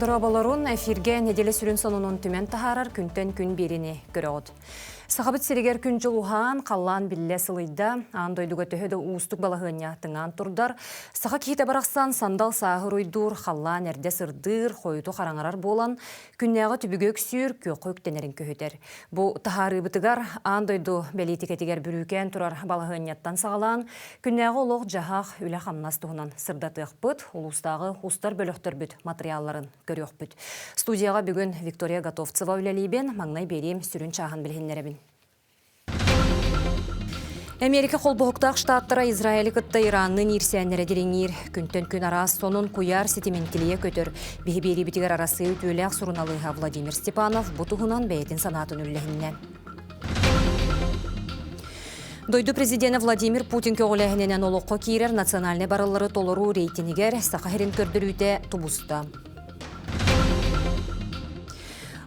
Дорооболорун эфиргэ неделя сүрүн сонунун түмэн таһаарар күнтэн күн биэриини көрөҕүт. Сахабыт сиригэр күн дьыл уһаан, халлаан биллэ сылыйда, аан дойдуга төһө да уустук балаһыанньа тыҥаан турдар, саха киһитэ барахсан сандал сааһы уруйдуур, халлаан эрдэ сырдыыр, хойуту хараҥарар буолан, күннээҕи түбүгэ үксүүр, күөххэ үктэнэрин көһүтэр. Бу таһаарыыбытыгар аан дойду бэлиитикэтигэр бүрүүкээн турар балаһыанньаттан саҕалаан, күннээҕи олох-дьаһах, үлэ-хамнас туһунан сырдатыахпыт, улуустааҕы устар бөлөхтөрбүт матырыйаалларын көрүөхпүт. Студияҕа бүгүн Виктория Готовцева үлэлиибин, маҥнай биэриим сүрүн чааһын билиһиннэрэбин. Америка холбоһуктаах штаттара Израили кытта Иранныын иирсээннэрэ дириҥиир. Күнтэн күн араас сонун куйаар ситимин килийэ көтөр. Биһи биэриибитигэр Арассыыйа үтүөлээх суруналыыһа Владимир Степанов бу туһунан бэйэтин санаатын үллэһиннэ. Дойду президенэ Владимир Путин көҕүлээһининэн олоххо киирэр национальнай барыллары толоруу рейтинигэр Саха сирин көрдөрүүтэ тубуста.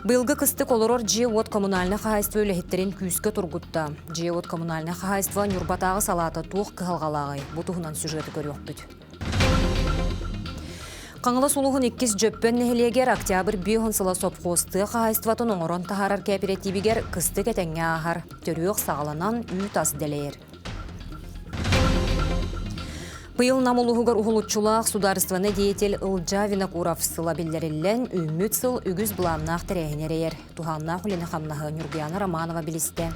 Быйылгы кыстык олорор дьиэ-уот коммунальнай хаһаайыстыба үлэһиттэрин күүскэ тургутта. Дьиэ-уот коммунальнай хаһаайыстыба Ньурбатааҕы салаата туох кыһалҕалааҕый? Бу туһунан сюжеты көрүөхпүт. Хаҥалас улууһун иккис Дьөппөн нэһилиэгэр Октябрь биэһун сыла сопхуос тыа хаһаайыстыбатын оҥорон таһаарар кээпирэтиибигэр кыстык этэҥҥэ ааһар. Төрүөх саҕаланан үүт-ас дэлэйэр. Быйыл Нам улууһугар уһулуччулаах судаарыстыбаннай деятель Ылдьаа Винокуров сыла биллэриллэн, үүммүт сыл үгүс былааннаах тэрээһини эрэйэр. Туһааннаах үлэни-хамнаһы Ньургуйаана Романова билистэ.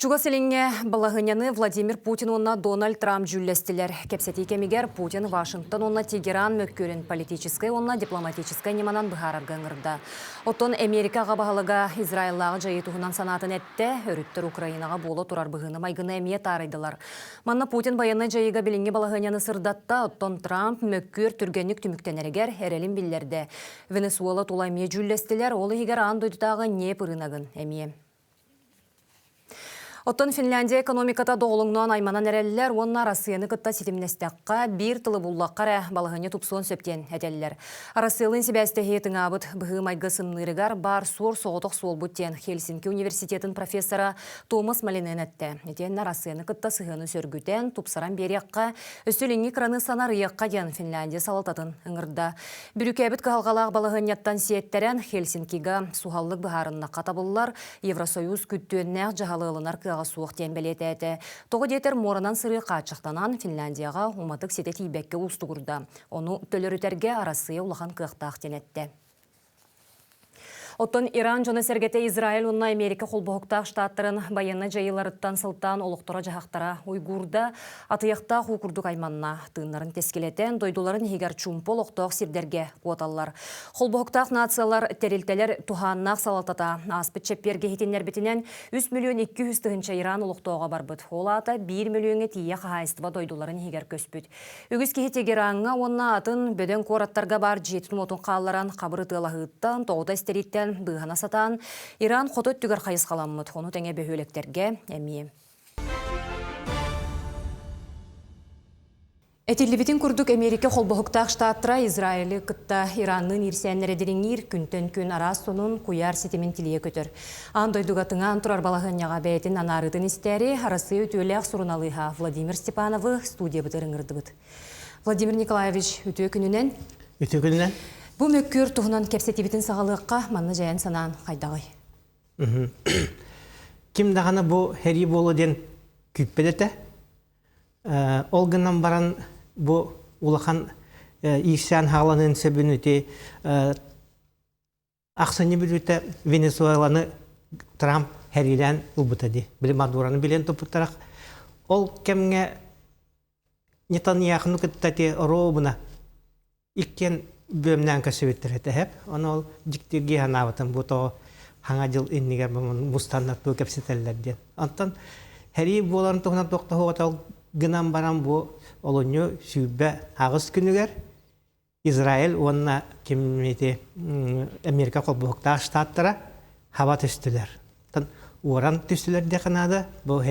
Чугас Илиҥҥэ балаһыанньаны Владимир Путин уонна Дональд Трамп дьүүллэстилэр. Кэпсэтии кэмигэр Путин Вашингтон уонна Тегеран мөккүөрүн политическай уонна дипломатическай ньыманан быһаарарга ыҥырда. Оттон Америка аҕа баһылыга Израиллааҕы дьайыы туһунан санаатын эттэ, өрүттэр Украинаҕа буола турар быһыыны-майгыны эмиэ таарыйдылар. Манна Путин байыаннай дьайыыга билиҥҥи балаһыанньаны сырдатта, оттон Трамп мөккүөр түргэнник түмүктэнэригэр эрэлин биллэрдэ. Венесуэла тула эмиэ дьүүллэстилэр, ол иһигэр аан дойдутааҕы ньиэп ырыынагын эмиэ. Оттон Финляндия экономиката доҕолоҥноон айманан эрэллэр уонна Арассыыйаны кытта ситимнэстэххэ, биир тылы буллахха эрэ балаһыанньа тупсуон сөп диэн этэллэр. Арассыыйалыын сибээстэһии тыҥаабыт быһыы-майгы сымныырыгар баар суор соҕотох суолбут диэн Хельсинки университетын профессора Томас Малинен эттэ. Итиэннэ Арассыыйаны кытта сыһыаны сөргүтэн, тупсаран биэриэххэ, өссө илиҥҥи кыраныыссаны арыйыахха диэн Финляндия салалтатын ыҥырда. Бүрүүкээбит кыһалҕалаах балаһыанньаттан сиэттэрэн, Хельсинкига суһаллык быһаарыннахха табыллар, Евросоюз күттүөннээх дьаһалы ылынар кыаҕа суох диэн бэлиэтээтэ. Тоҕо диэтэр муоранан сырыы хааччахтанан, Финляндияҕа уматык ситэ тиийбэккэ уустугурда. Ону төлөрүтэргэ Арассыыйа улахан кыахтаах диэн эттэ. Оттон Иран дьоно-сэргэтэ Израиль уонна Америка холбоһуктаах штаттарын байыаннай дьайыыларыттан сылтаан олохторо-дьаһахтара Уйгуурда атыйахтаах уу курдук айманна. Тыыннарын тэскилэтэн, дойдуларын иһигэр чуумпу олохтоох сирдэргэ куоталлар. Холбоһуктаах нациялар тэрилтэлэр туһааннаах салалтата ааспыт чэппиэргэ иһитиннэрбитинэн 3 миллион 200 тыһыынча Иран олохтооҕо барбыт. Ол аата 1 миллиоҥҥа тиийэ хаһаайыстыба дойдуларын иһигэр көспүт. Үгүс киһи Тегераҥҥа уонна атын бөдөҥ куораттарга баар дьиэтин-уотун хаалларан, хабыр ытыалаһыыттан, тоҕута истэрииттэн быыһана сатаан, Иран хоту өттүгэр хайысхаламмыт, ону тэҥэ бөһүөлэктэргэ эмиэ. Этиллибитин курдук, Эмиэрикэ холбоһуктаах штаттара Израили кытта Иранныын иирсээннэрэ дириҥиир, күнтэн күн араас сонун, куйаар ситимин тилийэ көтөр. Аан дойдуга тыҥаан турар балаһыанньаҕа бэйэтин анаарыытын истээри, Арассыыйа үтүөлээх суруналыыһа Владимир Степановы студиябытыгар ыҥырдыбыт. Владимир Николаевич, үтүө күнүнэн. Үтүө күнүнэн. Бу мөккүөр туһунан кэпсэтиибитин саҕалыахха, манна дьайан санаан хайдаҕый? Ким даҕаны бу сэрии буолуо диэн күүппэт этэ. Ол гынан баран бу улахан иирсээн хааланыан сөбүн ити Ахсынньы бүтүүтэ Венесуэланы Трамп хэриилээн ылбыта дии. Били Мадуроны билэн туппуттара. Ол кэмҥэ Нетаньяхуну кытта ити оруобуна иккиэн бүөмнээн көрсүбүттэр этэ эһэп. Ону ол дьиктиргии санаабытым бу тоҕо хаҥа дьыл иннигэр мустаннар тугу кэпсэтэллэр диэн. Онтон сэрии буоларын туһунан туохтаһуоҕа гынан баран бу олунньу 28 күнүгэр Израиль уонна ким ити Америка холбоһуктаах штаттара хаба түстүлэр. Уоран түстүлэр диэххэ наада. Бу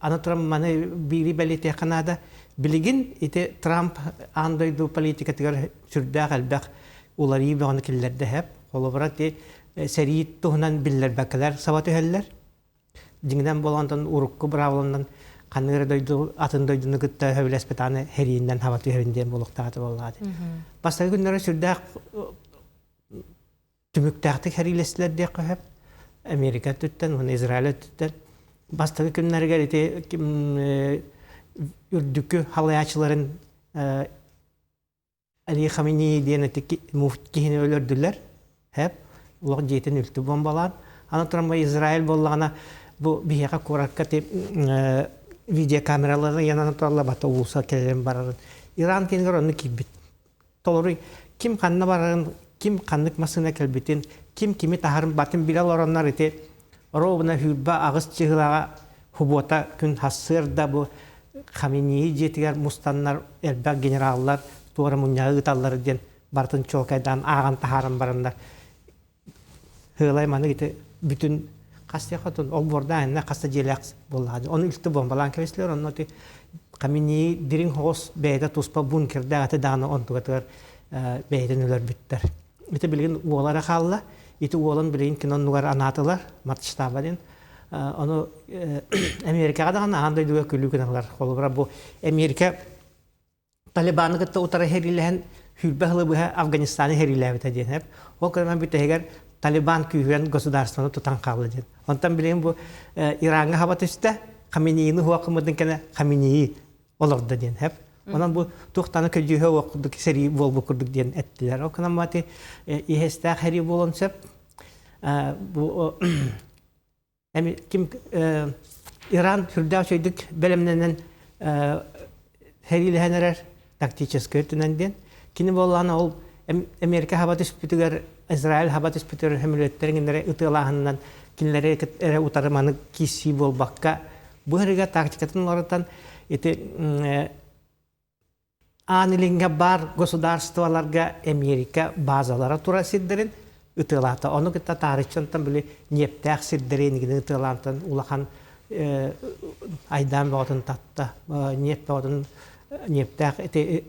аны туран маны биири бэлиэтиэххэ наада. Билигин ити Трамп аан дойду политикатыгар сүрдээх элбэх уларыйыы бөҕөнү киллэрдэ эһэп. Холобура ити сэрии туһунан биллэрбэккэлэр саба түһэллэр. Дьиҥинэн буолан урукку быраабыланан ханнык эрэ дойду атын дойдуну кытта сөбүлэспит аны хэрииннэн хаба түһэрин диэн буолуохтаах буоллаҕа. Бастакы күннэрэ сүрдээх түмүктээхтик хэриилэстилэр диэххэ сөп. Америка өттүттэн уонна Израиль өттүттэн бастакы күннэригэр ити үрдүкү халайааччыларын Али Хамини диэн ити киһини өлөрдүлэр. Хэп олох дьиэтин үлтү бомбалаан. Аны туран бу Израиль буоллаҕына бу биһиэхэ куоракка ти видеокамералары ыйанан тураллар бата уулусса кэлэрин барарын. Иран кинигэр онно киирбит. Толору ким ханна барарын, ким ханнык массыына кэлбитин, ким кими таһарын батын билэ олороннор ити ровно хүрбэ аҕыс чыһылаҕа хубуота күн хассыарда бу Хаминии дьиэтигэр мустаннар элбэх генераллар туора мунньаҕы ыыталлар диэн барытын чуолкайдаан ааҕан таһааран бараннар Һыалай маны ити бүтүн хас хотун ол буордаан иннэ хас да дьиэлээх буоллаҕа ону үлтү бомбалаан кэбистилэр онно ити Хаминии дириҥ хоҕус бэйэтэ туспа бункердаах этэ даҕаны онтугатыгар бэйэтин өлөрбүттэр. Ити билигин уола эрэ хаалла. Ити уолун билигин кино оннугар анаатылар Матштаба диэн. Ону Америкаҕа даҕаны аан дойдуга күлүү гыналлар. Холобура бу Америка Талибаны кытта утары сэриилэһэн сүүрбэ сылы быһа Афганистаны сэриилээбитэ диэн эп. Ол кэмэн бүтэһигэр Талибан күүһүрэн государствоны тутан хаалла диэн. Онтон билигин бу Ираҥҥа хаба түстэ, Хаминийины хуакыммытын кэнэ Хаминийи олордо диэн эп. Онон бу туохтаны көдьүүһэ уох курдук сэрии буолбут курдук диэн эттилэр. Ол гынан бати иһэстээх сэрии буолуон сөп. Бу ким Иран сүрдээх үчүгэйдик бэлэмнэнэн сэриилэһэн эрэр тактическай өттүнэн диэн. Кини буоллаҕына ол Америка хаба түспүтүгэр, Израиль хаба түспүтүгэр сөмөлүөттэрин кинилэри ытыалааһынынан кинилэри эрэ утары маны киирсии буолбакка, бу эргэ тактикатын уларытан ити Аан Илиҥҥэ баар государстволарга Эмиэрикэ базалара турар сирдэрин ытыалаата. Ону кытта таарыччантан били ньиэптээх сирдэри инигини ытыалаантан улахан айдаан бөҕөтүн татта. Ньиэп бөҕөтүн ньиэптээх ити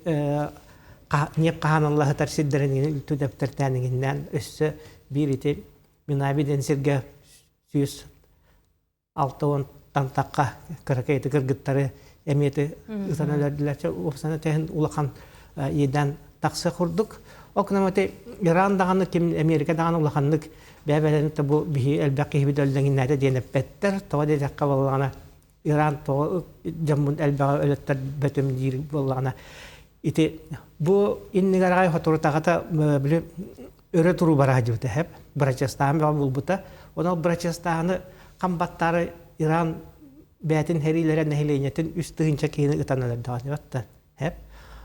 ньиэп хаһааналла сытар сирдэрин үлтү дэптэртээн иҥиннээн өссө биир ити Минаби диэн сиргэ 160-тан тахха кыракый кыргыттары эмиэти ытан өлөрдүлэр. Уопсана тэһин улахан иэдээн тахса курдук. Ол гынан Иран даҕаны ким Америка даҕаны улаханнык бэйэ-бэйэлэрин бу биһи элбэх киһибит өллөҥүннээтэ диэн эппэттэр. Тоҕо диэтэххэ буоллаҕына Иран тоҕо дьоммун элбэҕи өлөттөр бөтүм диир буоллаҕына ити бу иннигэр аҕай соторутааҕыта били өрө туруу бара сылдьыбыта эһэп бырачыастааһын бөҕө буолбута онон бырачыастааһыны хам баттаары Иран бэйэтин сэриилэрэ нэһилиэнньэтин 3000 киһини ытан өлөрдөҕө батта эп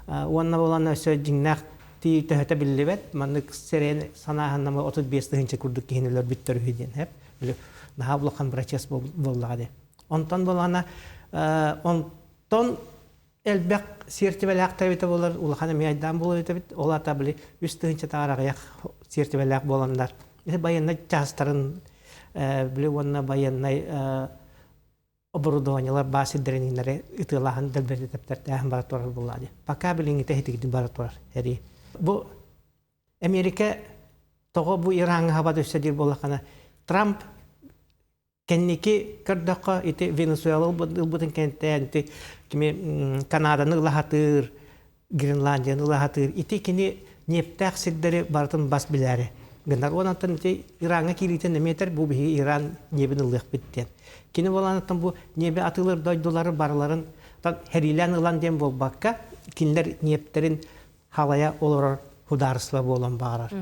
уонна буолан өссө дьиҥнээх тии төһөтө биллибэт маннык сэрэн санааһыннама 35 тыһыынча курдук киһини өлөрбүттэр үһү диэн эп наһаа улахан бырачыас буоллаҕа дии онтон буолана онтон элбэх сиэртибэлээхтэр эбитэ буолар, улахан эмиэ айдаан буолар эбит. Ол аата били 3000 таҕар аҕыйах сиэртибэлээх буоланнар байыаннай чаастарын били уонна байыаннай оборудованиелар баа сирдэрин ытыалааһын дэлбэритиптэртээһин бара турар буоллаа дии. Пока билиҥҥитэ итигитин бара турар эрии. Бу Америка тоҕо бу Ираҥҥа хаба түссе диир буоллаххына Трамп Кэнники көрдөххө, ити Венесуэла ылбытын кэнниттэн ити кими Канаданы ылаһатыыр, Гренландияны ылаһатыыр, ити кини ньиэптээх сирдэри барытын бас билээри гынар. Онон ити Ираҥҥа киириитин эмиэ этэр, бу биһиги Иран ньиэбин ылыахпыт диэн. Кини буоланыттан бу ньиэби атыылыыр дойдулары барыларын хэриилээн ылан диэн буолбакка, кинилэр ньиэптэрин халайа олорор судаарыстыба буолан баҕарар.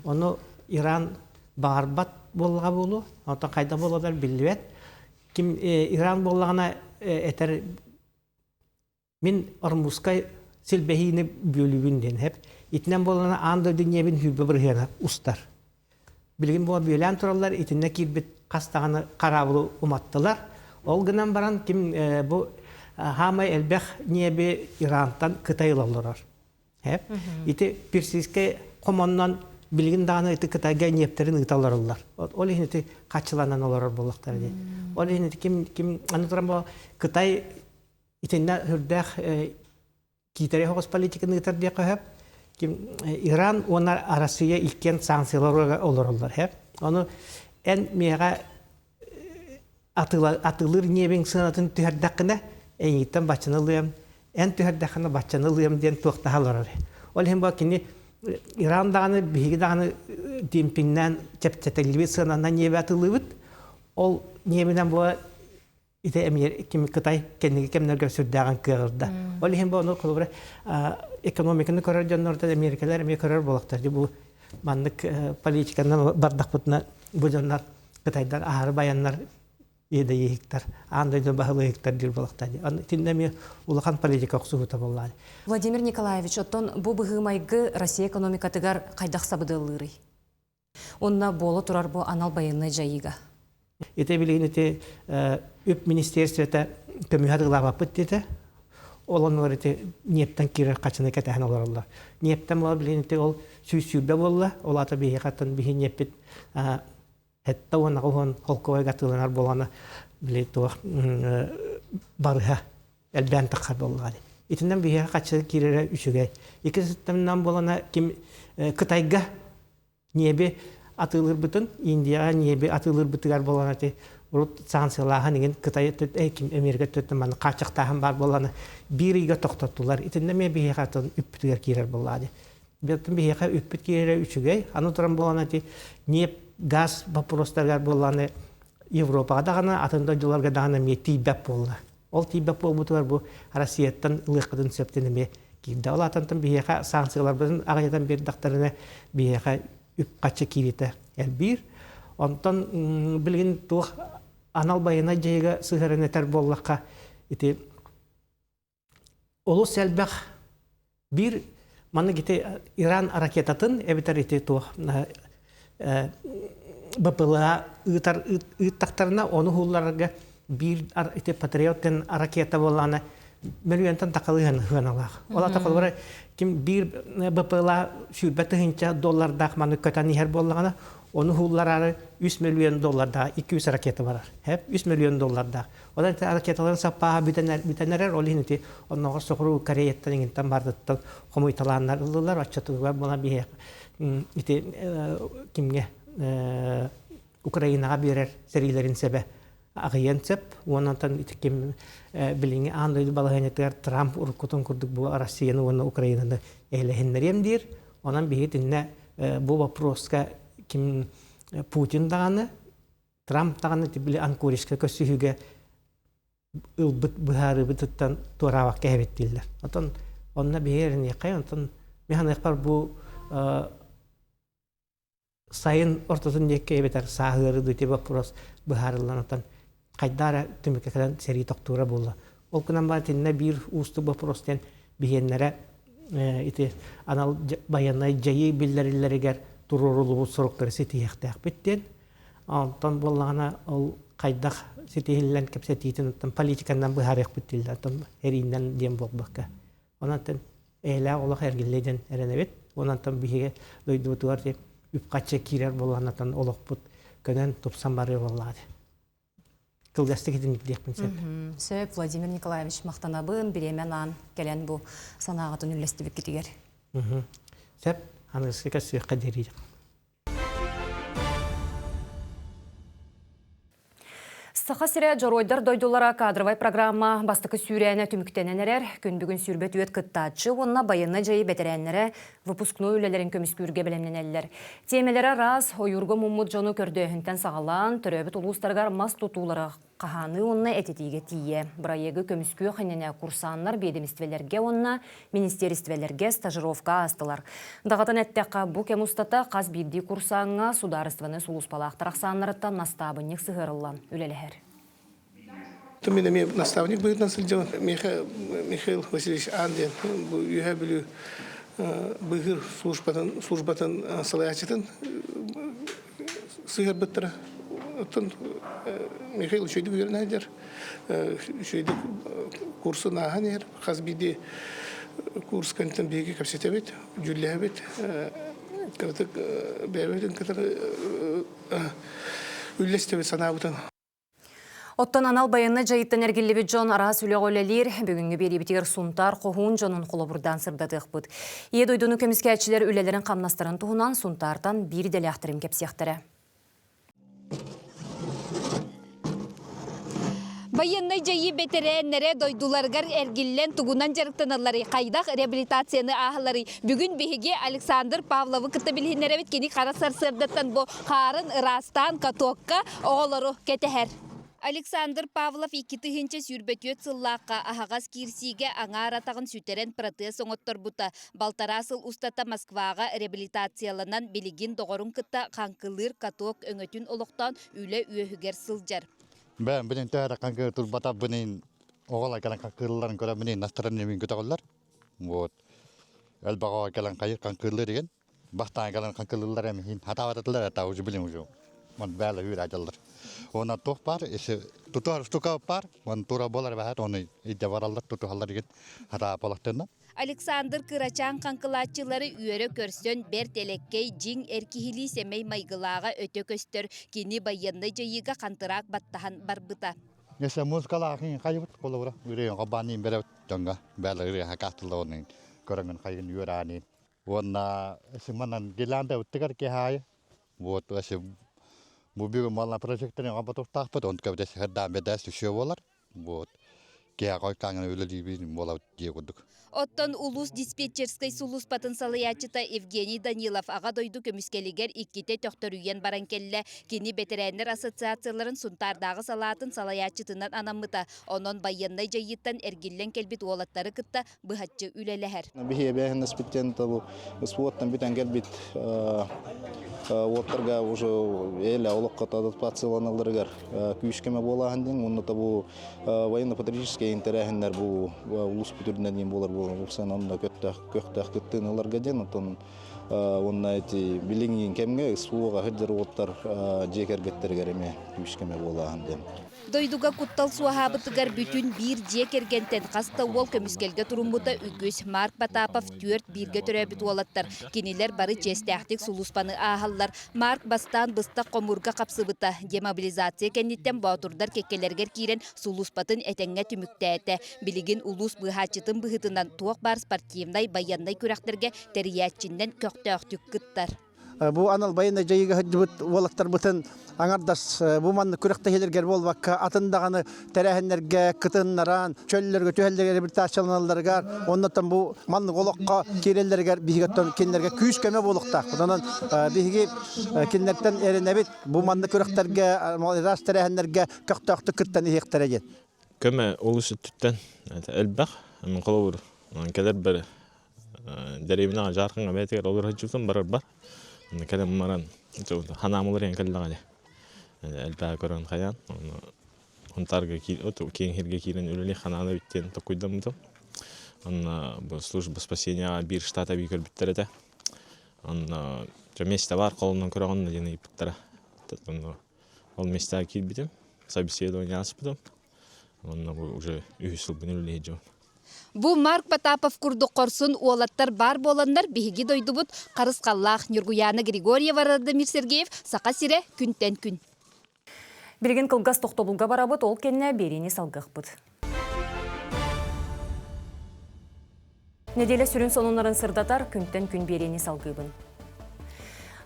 Ону Иран баҕарбат буоллаҕа буолуо, онтон хайдах буолалар биллибэт. Ким Иран буоллаҕына этэр мин Ормузскай силбэһиини бүөлүүбүн диэн эп. Итинэн буоллаҕына аан дойду ньиэбин сүүрбэ бырыһыана устар. Билигин буола бүөлээн тураллар, итиннэ киирбит хас даҕаны хараабылы уматтылар. Ол гынан баран ким бу хаамай элбэх ньиэби Ирантан Кытай ыла олорор. Ити персидскэй хомоннон билигин даҕаны ити Кытайга ньиэптэрин ыыта олороллор. Ол иһин ити хаччыланан олорор буоллахтара дии. Ол иһин ити ким ким аны туран бу Кытай итиннэ сүрдээх киитэри соҕус политиканы ыытар диэххэ сөп. Ким Иран уонна Арассыыйа иккиэн санкцияларга олороллор сөп. Ону эн миэхэ атыылыыр ньиэбиҥ сыанатын түһэрдэххинэ, эйигиттэн баччаны ылыам, эн түһэрдэххинэ баччаны ылыам диэн туохтаһа олорор. Ол иһин бу кини Иран даҕаны биһиги даҕаны демпиннээн чэпчэтиллибит сыананан ньиэби атыылыыбыт. Ол ньиэбинэн бу ити эмиэ ким Кытай кэнники кэмнэргэ сүрдээҕин кыаҕырда. Ол иһин бу ону холобура экономиканы көрөр дьоннортон Америкалар эмиэ көрөр буолуохтар. Бу маннык политиканан бардахпытына бу дьоннор Кытайдар аһары байаннар иэдэйиһиктэр, аан дойду баһылыһыктар диир буолуохтар. Итиннэ эмиэ улахан политика охсуһуута буоллаҕа. Владимир Николаевич, оттон бу быһыы-майгы Россия экономикатыгар хайдах сабыдыаллыырый? Онно буола турар бу анал байыаннай дьайыыга. Ити билигин ити үп министерствота көмүһэ атыылаабаппыт диэтэ. Ол оннугар ити ньиэптэн киирэр хачыны кэтэһэн олороллор. Ньиэптэн буола билигин ити ол 120 буолла. Ол аата биһиэхэ биһи ньиэппит 78 холкуойга атыыланар буолана били туох барыһа элбээн таххар буоллаҕа дии. Итинэн биһиэхэ хаччы киирэрэ үчүгэй. Икки сыттамнан буолана ким Кытайга ньиэби атыылыырбытын, Индияҕа ньиэби атыылыырбытыгар буолана ити урут санкциялааһын иҥин Кытай ким Америка өттүттэн манна хааччахтааһын баар буоллаҕына биир ыйга тохтоттулар. Итиннэ эмиэ биһиэхэ атын үппүтүгэр киирэр буоллаҕа дии. Билтин биһиэхэ үппүт киирэрэ үчүгэй. Аны туран буолан ити ньиэп, газ боппуруостарыгар буоллаҕына Европаҕа даҕаны, атын дойдуларга даҕаны эмиэ тиийбэт буолла. Ол тиийбэт буолбутугар бу Россияттан ылыаххытын сөптөн эмиэ киирдэ. Ол аатантан биһиэхэ санкцияларбытын аҕыйатан биэрдэхтэринэ биһиэхэ үп-харчы киириитэ элбиир. Онтон билигин туох анал байыаннай дьайыыга сыһыаран этэр буоллахха ити олус элбэх биир маннык ити Иран ракетатын эбэтэр ити туох БПЛА ыытар ыыттахтарына ону уһулларарга биир ити Патриот диэн ракета буоллаҕына мөлүйүөнтэн тахалыы сыаналаах. Ол ата холобура ким биир БПЛА 20 тыһыынча доллардаах маннык көтөн иһэр буоллаҕына ону уһуллараары 3 мөлүйүөн доллардаах 200 ракета барар. 3 мөлүйүөн доллардаах. Ол ити ракеталарын саппааһа бүтэн эрэр, ол иһин ити оннооҕор соҕуруу Кореяттан иҥинтэн бардыттан хомуйталааннар ыллылар, оччотугар буолан биһиэхэ ити кимҥэ Украинаҕа биэрэр сэриилэрин сэбэ аҕыйыан сөп. Уонна онтон ити ким билиҥҥи аан дойду балаһыанньатыгар Трамп уруккутун курдук бу Россияны уонна Украинаны эһэлэһиннэриэм диир. Онон биһиги итиннэ бу вопроска ким Путин даҕаны Трамп даҕаны били Анкоричка көрсүһүүгэ ылбыт быһаарыыбытыттан туораабакка эһэбит дииллэр. Отон онно биһиги эрэниэххэй, онтон мин саныахпар бу сайын ортотун диэки эбэтэр сааһыары ити вопрос быһаарыллан отон хайдаа эрэ түмүккэ кэлэн сэрии тохтуура буолла. Ол гынан баран итиннэ биир уустук вопрос диэн биһиэннэрэ ити анал байыаннай дьайыы биллэриллэригэр туруоруллубут соруктары ситиһиэхтээхпит диэн Онтон буоллаҕына ол хайдах ситиһиллэн кэпсэтиитин оттон политиканан быһаарыахпыт дииллэр, оттон эрииннэн диэн буолбакка. Онон эйэлээх олох эргиллиэ диэн эрэнэбит. Онон биһиги дойдубутугар үп-харчы киирэр буоллаҕына олохпут көнөн тупсан барыа буоллаҕа дии. Кылгастык итинник диэхпин сөп. Сөп, Владимир Николаевич, махтанабын, бириэмэн аан кэлэн бу санааҕытын үллэстибиккитигэр. Сөп, аныгыскы көрсүөххэ диэри. Саха сирэ Дьоруойдар дойдулара кадровай программа бастакы сүүрээнэ түмүктэнэн эрэр. Күн бүгүн сүүрбэт үөт кыттааччы уонна байыаннай дьайыы бэтэрээннэрэ выпускной үлэлэрин көмүскүүргэ бэлэмнэнэллэр. Тиэмэлэрэ араас, ойуурга муммут дьону көрдөөһүнтэн саҕалаан, төрөөбүт улуустарыгар мас тутуулара хаһааныы уонна этитиигэ тиийэ. Бырайыагы көмүскүөх иннинэ курсааннар биэдэмистибэлэргэ уонна министиэристибэлэргэ стажировка аастылар. Даҕатан эттэххэ, бу кэм устата хас биирдии курсааҥҥа судаарыстыбаннай сулууспалаахтар ахсааннарыттан настаабынньык сыһыарыллан үлэлэһэр. Мин эмиэ наставник быһыытынан сылдьабын. Миэхэ Михаил Васильевич Ан диэн бу Үөһээ Бүлүү быыһыыр службатын, службатын салайааччытын сыһыарбыттара. Оттон Михаил үчүгэйдик үөрэнэ сылдьар, үчүгэйдик курсун ааһан иһэр. Хас биирдии курс кэнниттэн биһиги кэпсэтэбит, дьүүллэһэбит. Кыратык бэйэбитин кытары үллэстэбит санаабытын. Оттон анал байыаннай дьайыттан эргиллибит дьон араас үлэҕэ үлэлиир. Бүгүҥҥү биэриибитигэр Сунтаар хоһуун дьонун холобурдаан сырдатыахпыт. Ийэ дойдуну көмүскээччилэр үлэлэрин-хамнастарын туһунан Сунтаартан биир идэлээхтэрин кэпсиэхтэрэ. Байыаннай дьайыы бэтэрээннэрэ дойдуларыгар эргиллэн тугунан дьарыктаналларый, хайдах реабилитацияны ааһалларый? Бүгүн биһиги Александр Павловы кытта билиһиннэрэбит. Кини хара сарсыардаттан бу хаарын ыраастаан катокка оҕолору кэтэһэр. Александр Павлов 2024 сыллаахха аһаҕас киирсиигэ аҥаар атаҕын сүтэрэн протез оҥотторбута. Балтараа сыл устата Москваҕа реабилитацияланан билигин доҕорун кытта хаҥкылыыр каток өҥөтүн олохтоон үлэ үөһүгэр сылдьар. Бэйэм билин төһө эрэ хаҥкы турбатарбын оҕолор кэлэн хаҥкыылларын көрөммүн настаран көтөҕөллөр. Вот. Элбэх оҕо кэлэн хайыр хаҥкыыллар деген. Бастаан кэлэн хаҥкылыыллар эмиһин хатаабатылар это уже билин уже. Мон бэйэлэр үүрээдьаллар. Уонна туох баар, если тутуһар штука баар, он тура буолар баһар, оны идэ бараллар тутуһаллар деген хатаапалахтарына. Александр кырачаан хаҥкылааччылары үөрэ көрсөн, бэрт элэккэй, дьиҥ эр киһилии сэмэй майгылааҕа өтө көстөр. Кини байыаннай дьайыыга хантыраак баттаһан барбыта. Если музыкалаахын хайыбыт холобура ырыа хобаанын беребит дьоҥҥо бэйэлэр ырыа хакааттыллар көрөҥүн хайын үөрээнин уонна сыманан гирлянда ыттыгар киһаайы вот если бу бүгүн мална прожекторын оботуктаахпыт онтука битэ сыһырдаан бэдээс түшүө буолар Вот. Киһи каҥана үлэлиибин буолабыт дии курдук. Оттон улуус диспетчерскэй сулууспатын салайааччыта Евгений Данилов Аҕа дойду көмүскэлигэр иккитэ төхтөрүйэн баран кэллэ. Кини бэтэрээннэр ассоциацияларын Сунтаардааҕы салаатын салайааччытынан анаммыта. Онон байыаннай дьайыыттан эргиллэн кэлбит уолаттары кытта быһаччы үлэлэһэр. Биһи эбээһинэспиттэн табу СВО-ттан бүтэн кэлбит уоттарга уже эле олоххо адаптацияланалларыгар күүс-көмө буолааһын диэн уонна табу военно-патриотическай интэрэһиннэр бу улус бүтүрүнэн диэн буолар буолан упсан онно көттөөх көхтөөх кыттыыны ыларга диэн оттон уонна эти билиҥҥи кэмҥэ СВО-ҕа сылдьар уоттар дьиэ кэргэттэригэр эмиэ күүс-көмө буолааһын диэн. Дойдуга куттал суоһаабытыгар бүтүн биир дьиэ кэргэнтэн хас да уол көмүскэлгэ туруммута үгүс. Марк Потапов түөрт бииргэ төрөөбүт уолаттар. Кинилэр бары чиэстээхтик сулууспаны ааһаллар. Марк бастаан быстах хомуурга хапсыбыта. Демобилизация кэнниттэн боотурдар кэккэлэригэр киирэн сулууспатын этэҥҥэ түмүктээтэ. Билигин улуус быыһааччытын быһыытынан туох баар спортивнай, байыаннай күрэхтэргэ тэрийээччиннэн көхтөөхтүк кыттар. Бу анал байыаннай дьайыыга сылдьыбыт уолаттарбытын аҥардас бу маннык күрэхтэһиилэргэр буолбакка, атын даҕаны тэрээһиннэргэ кытыннаран, чөллөргө түһэллэригэр реабилитацияланалларыгар, оннуттан бу маннык олоххо киирэллэригэр биһиги оттон кинилэргэ күүс-көмө буолуохтаахпыт. Онон биһиги кинилэртэн эрэнэбит, бу маннык күрэхтэргэ, араас тэрээһиннэргэ көхтөөхтүк кыттан иһиэхтэрэ диэн. Көмө олус өттүттэн элбэх. Холобур, кэлэр дэриэбинэҕэ Дьаархаҥҥа бэйэтигэр олоро сылдьыбытым барарбар. Кэлэн баран ханаамылар иһэн кэллэҕинэ элбэҕи көрөн хайаан Сунтаарга киэҥ сиргэ киирэн үлэлии ханаан эбит диэн толкуйдаммытым. Онно бу служба спасения биир штат эбии көрбүттэр этэ. Онно миэстэ баар холонон көрөҕүн диэн ыйыппыттара. Онно ол миэстэҕэ киирбитим, собеседование ааспытым. Онно уже үһүс сылбын үлэлии сылдьабын. Бу Марк Потапов курдук хорсун уолаттар баар буоланнар биһиги дойдубут харысхаллаах Ньургуйаана Григорьева, Радомир Сергеев, Саха сирэ күнтэн күн. Билигин кылгас тохтобулга барабыт, ол кэннэ биэриини салгыахпыт. Неделя сүрүн сонуннарын сырдатар күнтэн күн биэриини салгыыбын.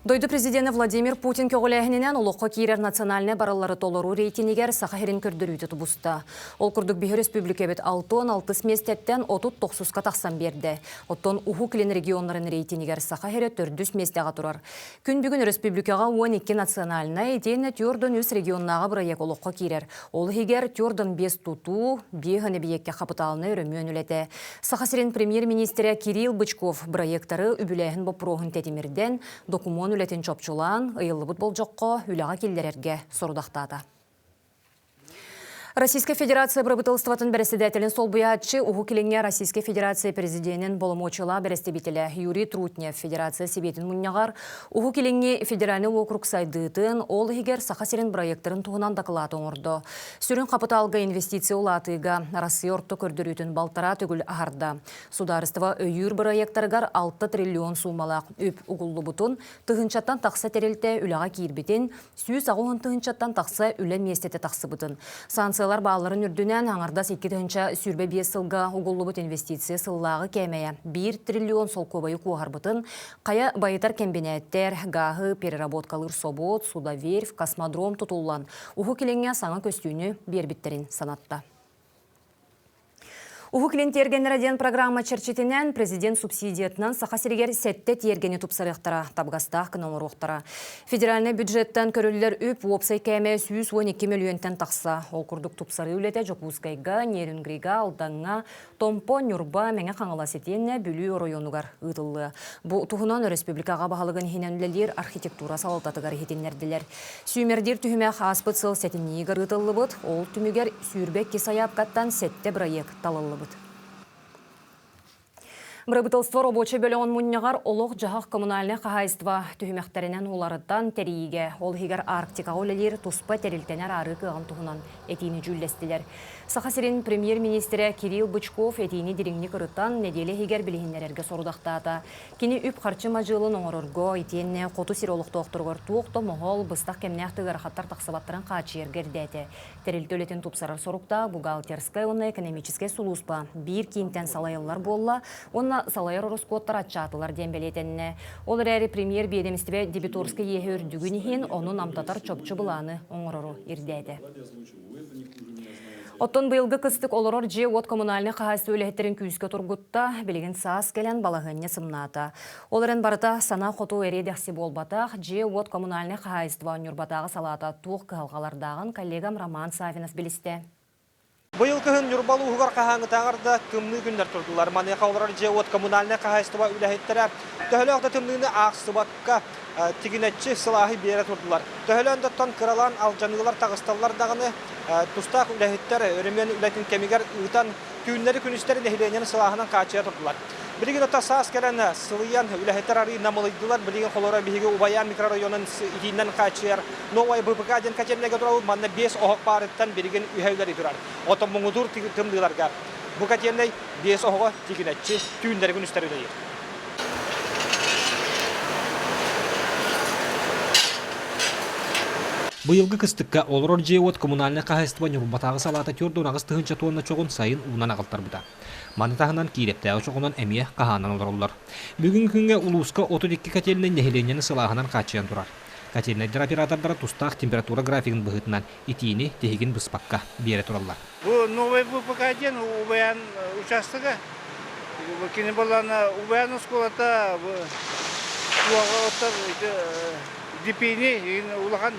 Дойду президенэ Владимир Путин көҕүлээһининэн олоххо киирэр национальнай барыллары толоруу рейтинигэр Саха сирин көрдөрүүтэ тубуста. Ол курдук биһи өрөспүүбүлүкэбит 66 миэстэттэн 39-ка тахсан биэрдэ. Оттон Уһук Илин регионнарын рейтинигэр Саха сирэ төрдүс миэстэҕэ турар. Күн бүгүн өрөспүүбүлүкэҕэ 12 национальнай, итиэннэ 43 регионнааҕы бырайыак олоххо киирэр. Ол иһигэр 45 тутуу, 5 эбийиэккэ хапытаалынай өрөмүөн үлэтэ. Саха сирин премьер-министрэ Кирилл Бычков бырайыактары үбүлээһин боппуруоһун тэтимирдэн, докумуон үлэтин чопчулаан, ыйыллыбыт болдьоххо үлэҕэ киллэрэргэ сорудахтаата. Российскай Федерация бырабыыталыстыбатын бэрэссэдээтэлин солбуйааччы Уһук Илиҥҥэ Российскай Федерация президенин боломуочуйалаах бэрэстэбиитэлэ Юрий Трутнев Федерация Сэбиэтин мунньаҕар Уһук Илиҥҥи федеральнай уокурук сайдыытын, ол иһигэр Саха сирин бырайыактарын туһунан дакылаат оҥордо. Сүрүн хапытаалга инвестиция улаатыыга Россия орто көрдөрүүтүн балтараа төгүл аһарда. Судаарыстыба өйүүр бырайыактарыгар 6 триллион суумалаах үп угуллубутун, тыһыынчаттан тахса тэрилтэ үлэҕэ киирбитин, 180 тыһыынчаттан тахса үлэ миэстэтэ тахсыбытын. Санкциялар баалларын үрдүнэн аҥардас 2025 сылга угуллубут инвестиция сыллааҕы кээмэйэ 1 триллион солкуобайы куоһарбытын, хайа байытар кэмбинээттэр, гааһы переработкалыыр собуот, судоверфь, космодром тутуллан, Уһук Илиҥҥэ саҥа көстүүнү биэрбиттэрин санатта. Уһук Илин тиэргэннэрэ диэн программа чэрчитинэн президент субсидиятынан Саха сиригэр сэттэ тиэргэни тупсарыахтара, табыгастаах гына оҥоруохтара. Федеральнай бюджеттан көрүллэр үп уопсай кээмэйэ 112 мөлүйүөнтэн тахса. Ол курдук тупсарыы үлэтэ Дьокуускайга, Нерюнгрига, Алдаҥҥа, Томпо, Ньурба, Мэҥэ Хаҥалас итиэннэ Бүлүү оройуонугар ыытыллыа. Бу туһунан өрөспүүбүлүкэҕэ баһылыгын иһинэн үлэлиир архитектура салалтатыгар иһитиннэрдилэр. Сүүмэрдиир түһүмэх ааспыт сыл сэтинньигэр ыытыллыбыт, ол түмүгэр 22 сайаапкаттан сэттэ бырайыак талыллыбыт. Бырабыыталыстыба рабочай бөлөҕүн мунньаҕар олох-дьаһах коммунальнай хаһаайыстыба түһүмэхтэринэн уларытан тэрийиигэ, ол иһигэр Арктикаҕа үлэлиир туспа тэрилтэнэр арыы кыаҕын туһунан этиини дьүүллэстилэр. Саха сирин премьер-министрэ Кирилл Бычков этиини дириҥник ырытан, нэдиэлэ иһигэр билиһиннэрэргэ сорудахтаата. Кини үп-харчы мадьыалын оҥорорго, итиэннэ хоту сир олохтоохторугар туох да моһол, быстах кэмнээх да ыарахаттар тахсыбаттарын хааччыйарга ирдээтэ. Тэрилтэ үлэтин тупсарар соруктаах бухгалтерскай уонна экономическай сулууспа биир киинтэн салайыллар буолла уонна салайар ороскуоттар аччаатылар диэн бэлиэтэннэ. Ол эрээри премьер биэдэмистибэ дебиторскай иэһэ үрдүгүн иһин, ону намтатар чопчу былааны оҥорору ирдээтэ. Оттон быйылгы кыстык олорор дьиэ-уот коммунальнай хаһаайыстыба үлэһиттэрин күүскэ тургутта, билигин саас кэлэн балаһыанньа сымнаата. Ол эрэн барыта сана хоту эриэ-дэхси буолбатах, дьиэ-уот коммунальнай хаһаайыстыба Ньурбатааҕы салаата туох кыһалҕалардааҕын коллегам Роман Савинов билистэ. Быйыл кыһын Ньурба улууһугар хаһааҥҥытааҕар да тымныы күннэр турдулар. Маныаха олорор дьиэ-уот коммунальнай хаһаайыстыба үлэһиттэрэ төһөлөөх да тымныыны аахсыбакка тигинэччи сылааһы биэрэ турдулар. Төһөлөөн да оттон кыралаан алдьаныылар таҕысталлар даҕаны тустаах үлэһиттэр өрөмүөн үлэтин кэмигэр ыытан түүннэри-күнүстэри нэһилиэнньэни сылааһынан хааччыйа турдулар. Билигин ото саас кэлэн сылыйан үлэһиттэр арыый намылыйдылар. Билигин холоро биһиги Убайаан микрорайонун итиинэн хааччыйар Новая БПК диэн котельнайга турабыт. Манна биэс оһох баарыттан билигин үһэ үлэлии турар. Оттон муҥутуур тымныыларга бу котельнай биэс оһоҕо тигинэччи түүннэри-күнүстэри үлэлиир. Быйылгы кыстыкка олорор дьиэ-уот коммунальнай хаһаайыстыба Ньурбатааҕы салаата 48 тыһыынча туонна чоҕун сайын уунан аҕалтарбыта. Маны таһынан Киирэптээҕи чоҕунан эмиэ хаһаанан олороллор. Бүгүҥҥү күҥҥэ улууска 32 котельнай нэһилиэнньэни сылааһынан хааччыйан турар. Котельнайдар оператордара тустаах температура графигын быһыытынан итиини тиһигин быспакка биэрэ тураллар. Бу новый ВПК диэн Убайан участога. Кини буоллаҕына Убайан оскуолата туоҕа оттор ДП-ни улахан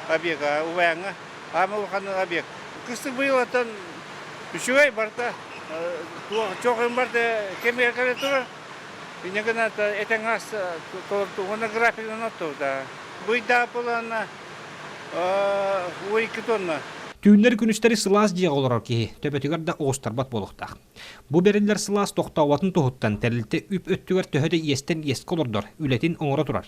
объект Убайаҥҥа аама улахан объект. Кыстык быйыл оттон үчүгэй барыта чох барыта кэмигэр кэлэ турар. Инньэ гынан этэҥ ас толорду уонна графигынан оттубута. Быйдаах буоллаҕына 12 тонна. Түүннэри-күнүстэри сылаас дьиэҕэ олорор киһи төбөтүгэр да оҕустарбат буолуохтаах. Бу бэриллэр сылаас тохтооботун туһуттан тэрилтэ үп өттүгэр төһө да иэстэн иэскэ олордор, үлэтин оҥоро турар.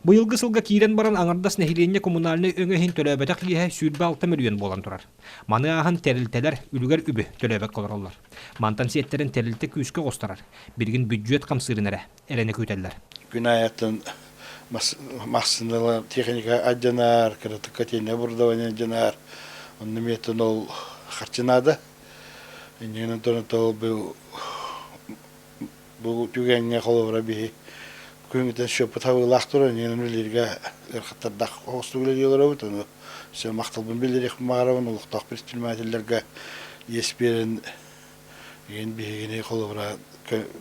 Быйылгы сылга киирэн баран аҥардас нэһилиэнньэ коммунальнай өҥө иһин төлөөбөтөх иэһэ 26 мөлүйүөн буолан турар. Маны ааһан тэрилтэлэр үлүгэр үбү төлөөбөккө олороллор. Мантан сиэттэрэн тэрилтэ күүскэ оҕустарар. Билигин бүддьүөт хамсыырын эрэ эрэнэ күүтэллэр. Күн аайыттан массыыналар техника алдьанар, кыратык котельная оборудование алдьанар. Онно эмиэ ол харчы наада. Иннинэн ол бу түгэҥҥэ холобура биһи күҥҥүтэн счеппут хабыылаах турар, иннинэн үлэлииргэ ыарахаттардаах оҕустук үлэлии олоробут. Ону все махталбын биллэриэхпин баҕарабын олохтоох предпринимателлэргэ иэс биэрэн Игин биһигини холобура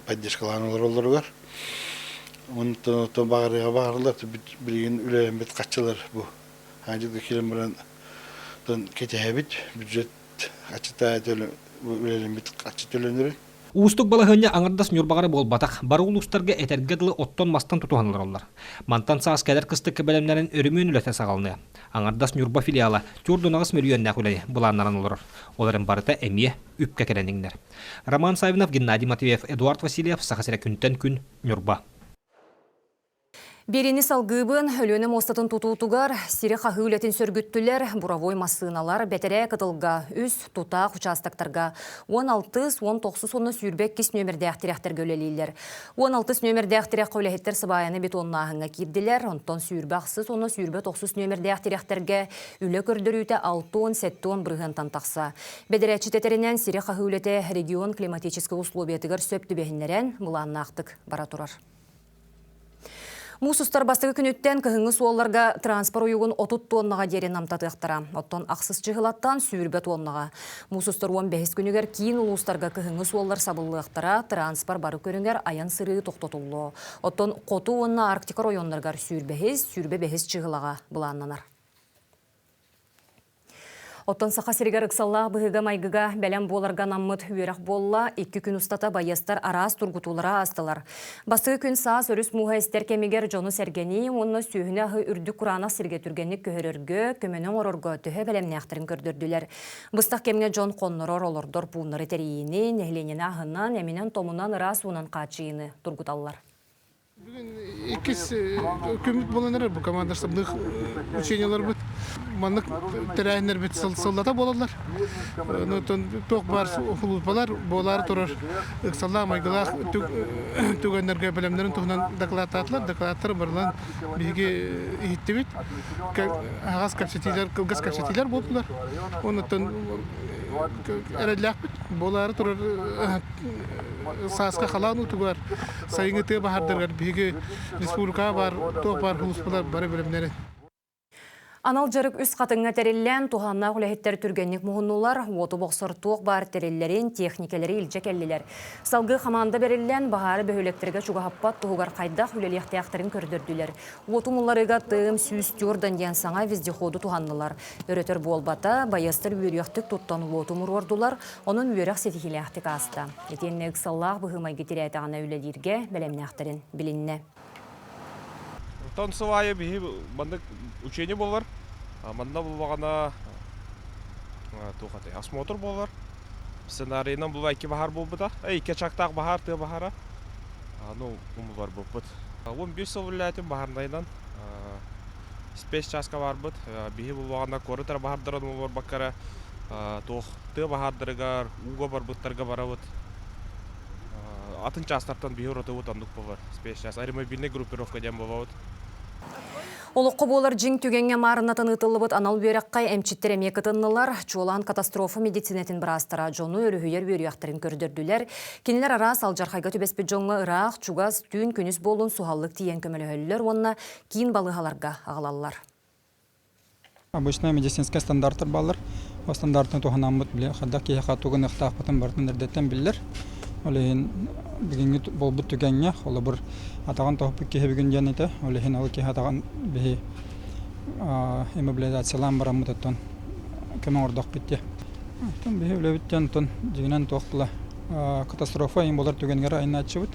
поддержкалаан олороллоругар. Онтон оттон баҕарыаҕа баҕарыллар билигин үлэлэммит хаччылар бу хаадьылга киирэн баран кэтэһэбит бюджет аччыта үлэлэммит хаччы төлөнөрүн. Уустук балаһыанньа аҥардас Ньурбаҕа эрэ буолбатах, бары улуустарга этэргэ дылы оттон-мастан тутуһан олороллор. Мантан саас кэлэр кыстыкка бэлэмнэнэн өрөмүөн үлэтэ саҕаланыа. Аҥардас Ньурба филиала 48 мөлүйүөннээх үлэни былааннанан олорор. Ол эрэн барыта эмиэ үпкэ кэлэн иҥнэр. Роман Саввинов, Геннадий Матвеев, Эдуард Васильев, Саха сирэ күнтэн күн, Ньурба. Биэриини салгыыбын Өлүөнэ муостатын тутуутугар сири хаһыы үлэтин сөргүттүлэр, буровой массыыналар бэтэрээ кытылга үс тутаах учаастактарга 16, 19 уонна 22 нүөмэрдээх тирэхтэргэ үлэлииллэр. 16 нүөмэрдээх тирэххэ үлэһиттэр сыбаайаны бетоннааһыҥҥа киирдилэр, онтон 28 уонна 29 нүөмэрдээх тирэхтэргэ үлэ көрдөрүүтэ 60-70 бырыһыантан тахса. Бэдэрээтчит этэринэн, сири хаһыы үлэтэ регион климатическай условиятыгар сөп түбэһиннэрэн былааннаахтык бара турар. Муус устар бастакы күнүттэн кыһыҥҥы суолларга транспорт уйугун 30 тоннаҕа диэри намтатыахтара. Оттон ахсыс чыһылаттан сүүрбэ тоннаҕа. Муус устар 15 күнүгэр киин улуустарга кыһыҥҥы суоллар сабыллыахтара, транспорт бары көрүҥэр айан-сырыы тохтотуллуо. Оттон хоту уонна Арктика оройуоннарыгар сүүрбэһис, 25 чыһылаҕа былааннанар. Оттон Саха сиригэр ыксаллаах быһыыга-майгыга бэлэм буоларга анаммыт үөрэх буолла. Икки күн устата байыастар араас тургутуулара аастылар. Бастакы күн саас өрүс мууһа эстэр кэмигэр дьону-сэргэни уонна сүөһүнү-аһы үрдүк кураанах сиргэ түргэнник көһөрөргө, көмөнү оҥорорго төһө бэлэмнээхтэрин көрдөрдүлэр. Быстах кэмҥэ дьон хоннорор, олордор пууннары тэрийиини, нэһилиэнньэни аһынан, эминэн-томунан ыраас уунан хааччыйыыны тургуталлар. Бүгүн иккис күммүт буолан эрэр бу команда штабных учениеларбыт маннык тэрээһиннэрбит сыллата буолаллар. Оттон туох баар сулууспалар буолаары турар ыксаллаах майгылаах түгэннэргэ бэлэмнэрин туһунан дакылааттаатылар. Дакылааттары барыларын биһиги иһиттибит. Аһаҕас кэпсэтиилэр, кылгас кэпсэтиилэр буолдулар. Оннуттан эрэллээхпит. Буолаары турар сааскы халаан уутугар, сайыҥҥы тыа баһаардарыгар биһиги республикаҕа баар туох баар сулууспалар бары бэлэмнэрин. Анал дьарык үс хатыҥҥа тэриллэн, туһааннаах үлэһиттэр түргэнник муһуннулар, уоту бохсор туох баар тэриллэрин, техникэлэри илдьэ кэллилэр. Салгыы хамаанда бэриллэн, баһаары бөһүөлэктэргэ чугаһаппат туһугар хайдах үлэлиэхтээхтэрин көрдөрдүлэр. Уоту умулларыыга тым сүүс тюрдан диэн саҥа вездеходу туһаннылар. Өрөтөр буолбата, байыастар үөрүйэхтик туттан уоту умуруордулар, онон үөрэх ситиһиилээхтик ааста. Итиэннэ ыксаллаах быһыы-майгы тирээтэҕинэ үлэлииргэ бэлэмнээхтэрин билиннэ. Онтон сыл аайы биһи маннык учение буолар. Манна буллаҕына туох этэй осмотр буолар. Сценарийынан була икки баһаар буолбута. Икки чактаах баһаар, тыа баһаара. Ну, умуларбыппыт. 11 сыл үлэлээтим баһаарнайынан. Спецчааска барбыт. Биһи буллаҕына куорат эрэ баһаардарын умуларбакка эрэ туох тыа баһаардарыгар, ууга барбыттарга барабыт. Атын чаастартан биһи уратыбыт оннук буолар. Спецчас, аэромобильнай группировка диэн буолабыт. Олоххо буолар дьиҥ түгэҥҥэ маарыннатан ыытыллыбыт анал үөрэххэ эмчиттэр эмиэ кытыннылар. Чуолаан катастрофа медицинэтин быраастара дьону өрүһүйэр үөрүйэхтэрин көрдөрдүлэр. Кинилэр араас алдьархайга түбэспит дьоҥҥо ыраах, чугас, түүн-күнүс буолун суһаллык тиийэн көмөлөһөллөр уонна киин балыыһаларга аҕалаллар. Обычно медицинскэй стандарттар бааллар. Ол стандартын туһанаммыт били хайдах киһиэхэ тугу гыныахтаахпытын барытын эрдэттэн биллэр. Ол иһин бүгүҥҥү буолбут түгэҥҥэ, холобур, атаҕын тоһуппут киһи бүгүн диэн этэ. Ол иһин ол киһи атаҕын биһи иммобилизациялаан бараммыт оттон көмө оҥордохпут диye. Оттон биһи үлэбит диэн оттон дьиҥинэн туох була катастрофа айын буолар түгэнигэр айаннааччыбыт.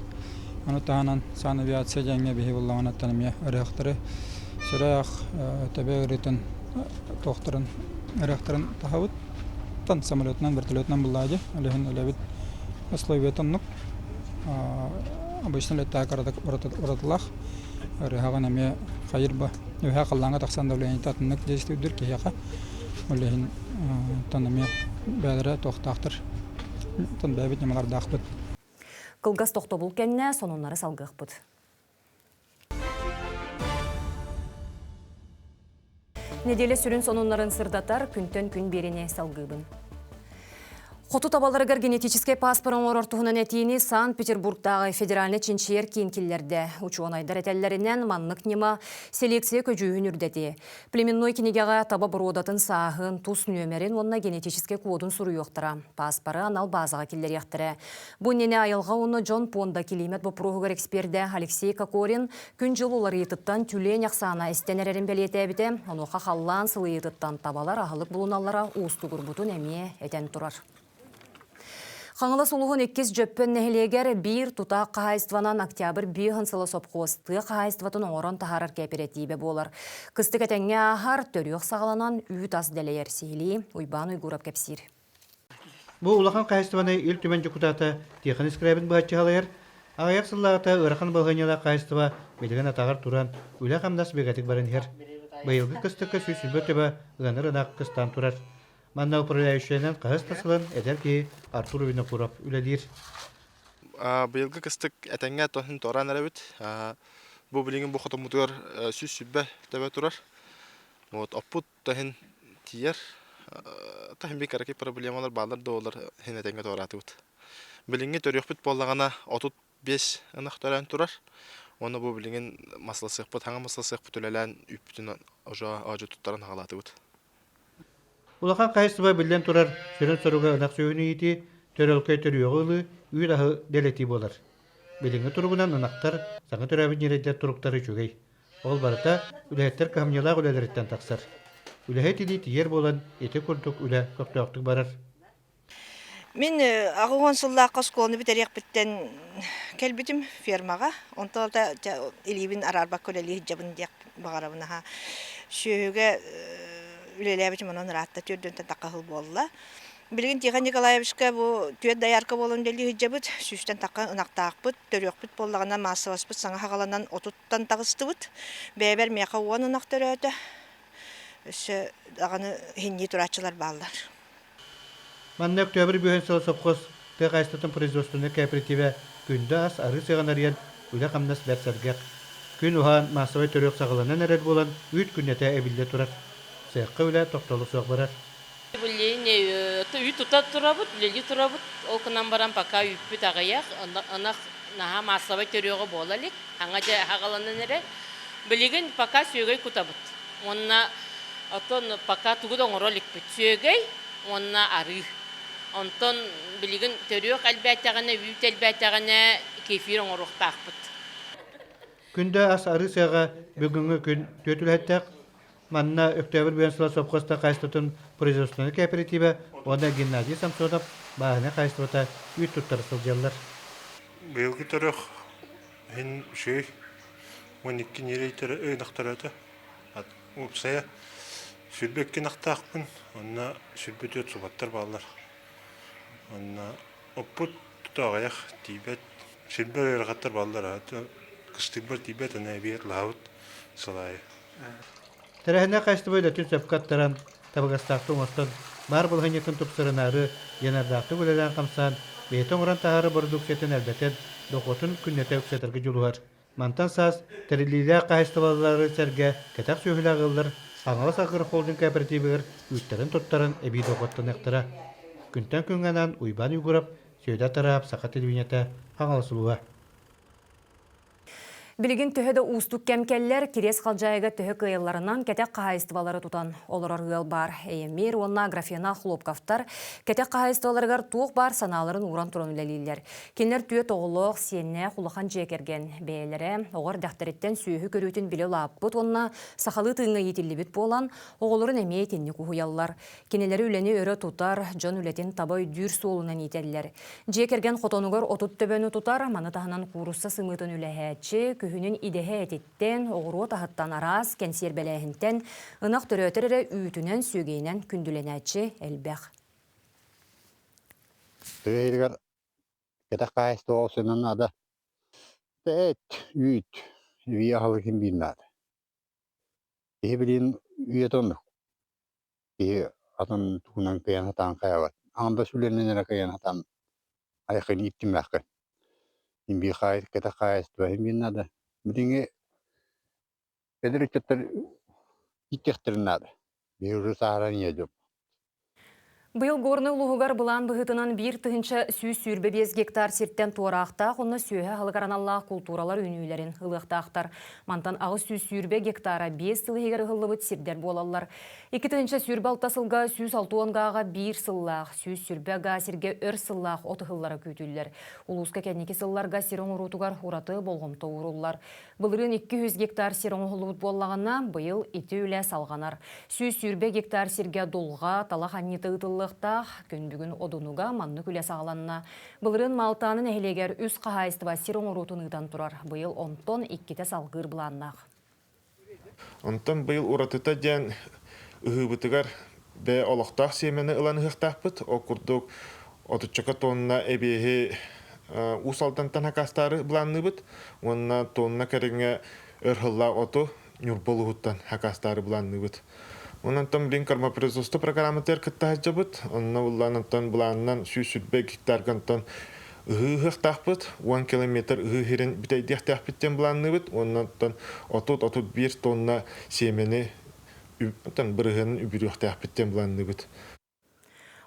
Ону таһынан санавиация диэҥҥэ биһи буллаҕына оттон эмиэ ырыахтары сүрэх, төбө ыарыытын туохтарын ырыахтарын таһабыт. Тан самолетунан, вертолетунан буллаа дии. Ол иһин үлэбит условията оннук. Обычно летаак уратылаах. Ырыаҕын эмиэ хайырба үөһээ халлааҥҥа тахсан давлениета атыннык действуйдуур киһиэхэ. Ол иһин тон эмиэ бэйэлэрэ туохтаахтар. Тон бэйэбит ньымалардаахпыт. Кылгас тохтобул кэннэ сонуннары салгыахпыт. Неделя сүрүн сонуннарын сырдатар күнтэн күн биэриини салгыыбын. Хоту табаларыгар генетическэй паспор оҥорор туһунан этиини Санкт-Петербургтааҕы федеральнай чинчийэр киин киллэрдэ. Учуонайдар этэллэринэн, маннык ньыма селекция көдьүүһүн үрдэтиэ. Племенной кинигэҕэ таба боруодатын сааһын, тус нүөмэрин уонна генетическэй кодун суруйуохтара. Пааспары анал баазаҕа киллэриэхтэрэ. Бу иннинэ айылҕа уонна дьон пуонда килиимэт боппуруоһугар экспердэ Алексей Кокорин күн-дьыл уларыйыытыттан тюлень ахсаана эстэн эрэрин бэлиэтээбитэ. Онуоха халлаан сылыйыытыттан табалар аһылык булуналлара уустугурбутун эмиэ этэн турар. Хаҥалас улууһун иккис Дьөппөн нэһилиэгэр биир тутаах хаһаайыстыбанан Октябрь биэһин сыла сопхуос тыа хаһаайыстыбатын оҥорон таһаарар кээпэрэтиибэ буолар. Кыстык этэҥҥэ ааһар, төрүөх саҕаланан үүт-ас дэлэйэр сиһилии Уйбаан Уйгуров кэпсиир. Бу улахан хаһаайыстыбаны Ил Түмэн дьокутаата Тихон Искрябин быһаччы салайар. Аҕыйах сыллааҕыта ыарахан балаһыанньалаах хаһаайыстыба билигин атаҕар туран, үлэ-хамнас бигэтик баран иһэр. Быйылгы кыстыкка 120 төбө ыанар ынах кыстаан турар. Манна управляющайынан хаһыс да сылын эдэр киһи Артур Винокуров үлэлиир. Быйылгы кыстык этэҥҥэ тоһун туораан эрэбит. Бу билигин бу хотоммутугар 120 төбө турар. Вот оппут таһын тиийэр. Таһын бик аракый проблемалар баалар да олар хин этэҥҥэ туораатыбыт. Билиҥҥи төрүөхпүт буоллаҕына 35 ынах төрөөн турар. Уонна бу билигин масласыахпыт, хаҥа масласыахпыт үлэлээн үүппүтүн уже оодьу туттаран хаалаатыбыт. Улахан хаһаайыстыба биллэн турар сүрүн соруга ынах сүөһүнү иитии, төрөлкөй төрүөҕү ылыы, үүт аһы дэлэтии буолар. Билиҥҥи туругунан ынахтар саҥа төрөөбүт ньирэйдэр туруктара үчүгэй. Ол барыта үлэһиттэр кыһамньылаах үлэлэриттэн тахсар. Үлэһит илии тиийэр буолан ити курдук үлэ көхтөөхтүк барар. Мин 80 сыллаахха оскуоланы бүтэриэхпиттэн кэлбитим фермаҕа. Онтон да илиибин араарбакка үлэлии сылдьабын диэх баҕарабын аһа. Сүөһүгэ үлэлээбитим онон ыраатта түөрдүнтэн тахха сыл буолла. Билигин Тихон Николаевичка бу түөрт доярка буолан үлэлии сылдьабыт. Сүүстэн тахха ынахтаахпыт, төрүөхпүт буоллаҕына маассабаспыт саҥа хаҕаланан отуттан таҕыстыбыт. Бэйэбэр миэхэ уон ынах төрөөтө. Өссө даҕаны иһиннии турааччылар бааллар. Манна Өктөөбүр бүһүн сыл сопхуос тыа хаһаайыстыбатын производственнай кооперативэ күндү ас арыы сыаҕын арыйан үлэ-хамнас бэрт сэргэх. Күн уһаан, маассабай төрүөх саҕаланан эрэр буолан, үүт күннэтэ эбиллэ турар. Сыахха үлэ тохтоло суох барар. Үүт тута турабыт, үлэлии турабыт. Ол гынан баран пока үүппүт аҕыйах, ынах наһаа маассабай төрүөҕэ буола илик. Аҥа дьэ аҕаланан эрэ. Билигин пока сүөгэй кутабыт. Уонна оттон пока тугу да оҥоро иликпит. Сүөгэй уонна арыы. Онтон билигин төрүөх элбээтэҕинэ, үүт элбээтэҕинэ кефир оҥоруохтаахпыт. Күндэ ас арыы сыаҕа бүгүҥҥү күн түөрт үлэһиттээх. Манна Өктөөбүр бүтэн сыла сопхуоста хаһаайыстыбатын производственнай кооперативэ уонна Геннадий Самсонов бааһынай хаһаайыстыбата үүт туттара сылдьаллар. Быйылгы төрөх иһин үчүгэй 12 ньирэй ынахтарата уопсайа 22 ынахтаахпын, онно 24 субаттар бааллар. Онно оппут тута аҕыйах тиийбэт, сирбэр ыарахаттар бааллар, кыстыырбар тиийбэт, аны эбиэт лаһабыт сыл аайы. Тэрээһиннээх хаһаайыстыба үлэтин сөпкө аттаран, табыгастаахтык оҥостон, баар балаһыанньатын тупсарынаары, дьаныардаахтык үлэлээн-хамсаан, бэйэтэ оҥорон таһаарар бородууксуйатын элбэтэн, дохуотун күннэтэ үксэтэргэ дьулуһар. Мантан саас тэриллиилээх хаһаайыстыбалары сэргэ кэтэх сүөһүлээх ыаллар Хаҥалас агрохолдинг кооперативыгар үүттэрин туттаран эбии дохуоттаныахтара. Күнтэн күҥҥэ анаан Уйбаан Уйгурап, Сүөдэр Тараап, Саха телевидениета, Хаҥалас улууһа. Билигин төһө да уустук кэм кэллэр, Кириэс Халдьаайыга төһө кыайалларынан кэтэх хаһаайыстыбалары тутан олорор ыал баар. Эйэмир уонна Аграфена Хлопковтар кэтэх хаһаайыстыбаларыгар туох баар санааларын ууран туран үлэлииллэр. Кинилэр түөрт оҕолоох, сиэннээх улахан дьиэ кэргэн. Бэйэлэрэ оҕо эрдэхтэриттэн сүөһү көрүүтүн билэ улааппыт уонна сахалыы тыыҥҥа иитиллибит буолан, оҕолорун эмиэ итинник уһуйаллар. Кинилэри үлэни өрө тутар, дьон үлэтин таба өйдүүр суолунан иитэллэр. Дьиэ кэргэн хотонугар 30 төбөнү тутар, маны таһынан куурусса сымыытын үлэһээччи, күһүнүн идэһэ этиттэн, оҕуруот аһыттан араас кэнсиэрбэлээһинтэн, ынах төрөөтөр эрэ үүтүнэн, сүөгэйинэн күндүлэнээччи элбэх. Тыа иһигэр кэтэх хаһаайыстыба осунан наада. Эт, үүт, үйэ аһылык иһин биир наада. Киһи билигин үйэтэ оннук. Киһи атын тугунан кыайан сатаан хайаабат. Аҥардас үлэнэн эрэ кыайан сатаан айаххын ииттимээххин. Мин биир хаайы кэтэх хаһаайыстыба иһин биир наада. Билиҥҥи эдэр ыччаттар ииттиэхтэрин наада. Биһиги уже сааһыран ийэ дьон. Быйыл Горнай улууһугар былаан быһыытынан 1125 гектар сиртэн туораахтаах уонна сүөһү аһылыгар аналлаах култууралар үүнүүлэрин ылыахтаахтар. Мантан 820 гектара 5 сыл иһигэр ыһыллыбыт сирдэр буолаллар. 2026 сылга 160 гааҕа биир сыллаах, 120 гаа сиргэ өр сыллаах от ыһыллара күүтүллэр. Улууска кэнники сылларга сир оҥоруутугар ураты болҕомто ууруллар. Былырыын 200 гектар сир оҥоһуллубут буоллаҕына, быйыл ити үлэ салҕанар. 120 гектар сиргэ дулҕа, талах анньыыта ыытыллыахтаах. Күн бүгүн Одунуга маннык үлэ саҕаланна. Былырыын Маалтааны нэһилиэгэр үс хаһаайыстыба сир оҥоруутун ыытан турар. Быйыл онтон иккитэ салгыыр былааннаах. Онтон быйыл уратыта диэн ыһыыбытыгар бэйэ олохтоох сиэмэни ылан ыһыахтаахпыт. Ол курдук отуччака тонна эбиэһи Уус Алдантан хакастаары былаанныыбыт уонна тонна кэриҥэ өр сыллаах оту Ньурба улууһуттан хакастаары былаанныыбыт. Онон блин кормопроизводство программатыгар кытта сылдьабыт. Онно буллаан онтон былаанынан 120 гектарга онтон ыһыы ыһыахтаахпыт, 10 километр ыһыы сирин бүтэйдиэхтээхпит диэн былаанныыбыт. Уонна оттон 30-31 тонна сиэмэни бырыһыанын үбүрүөхтээхпит диэн былаанныыбыт.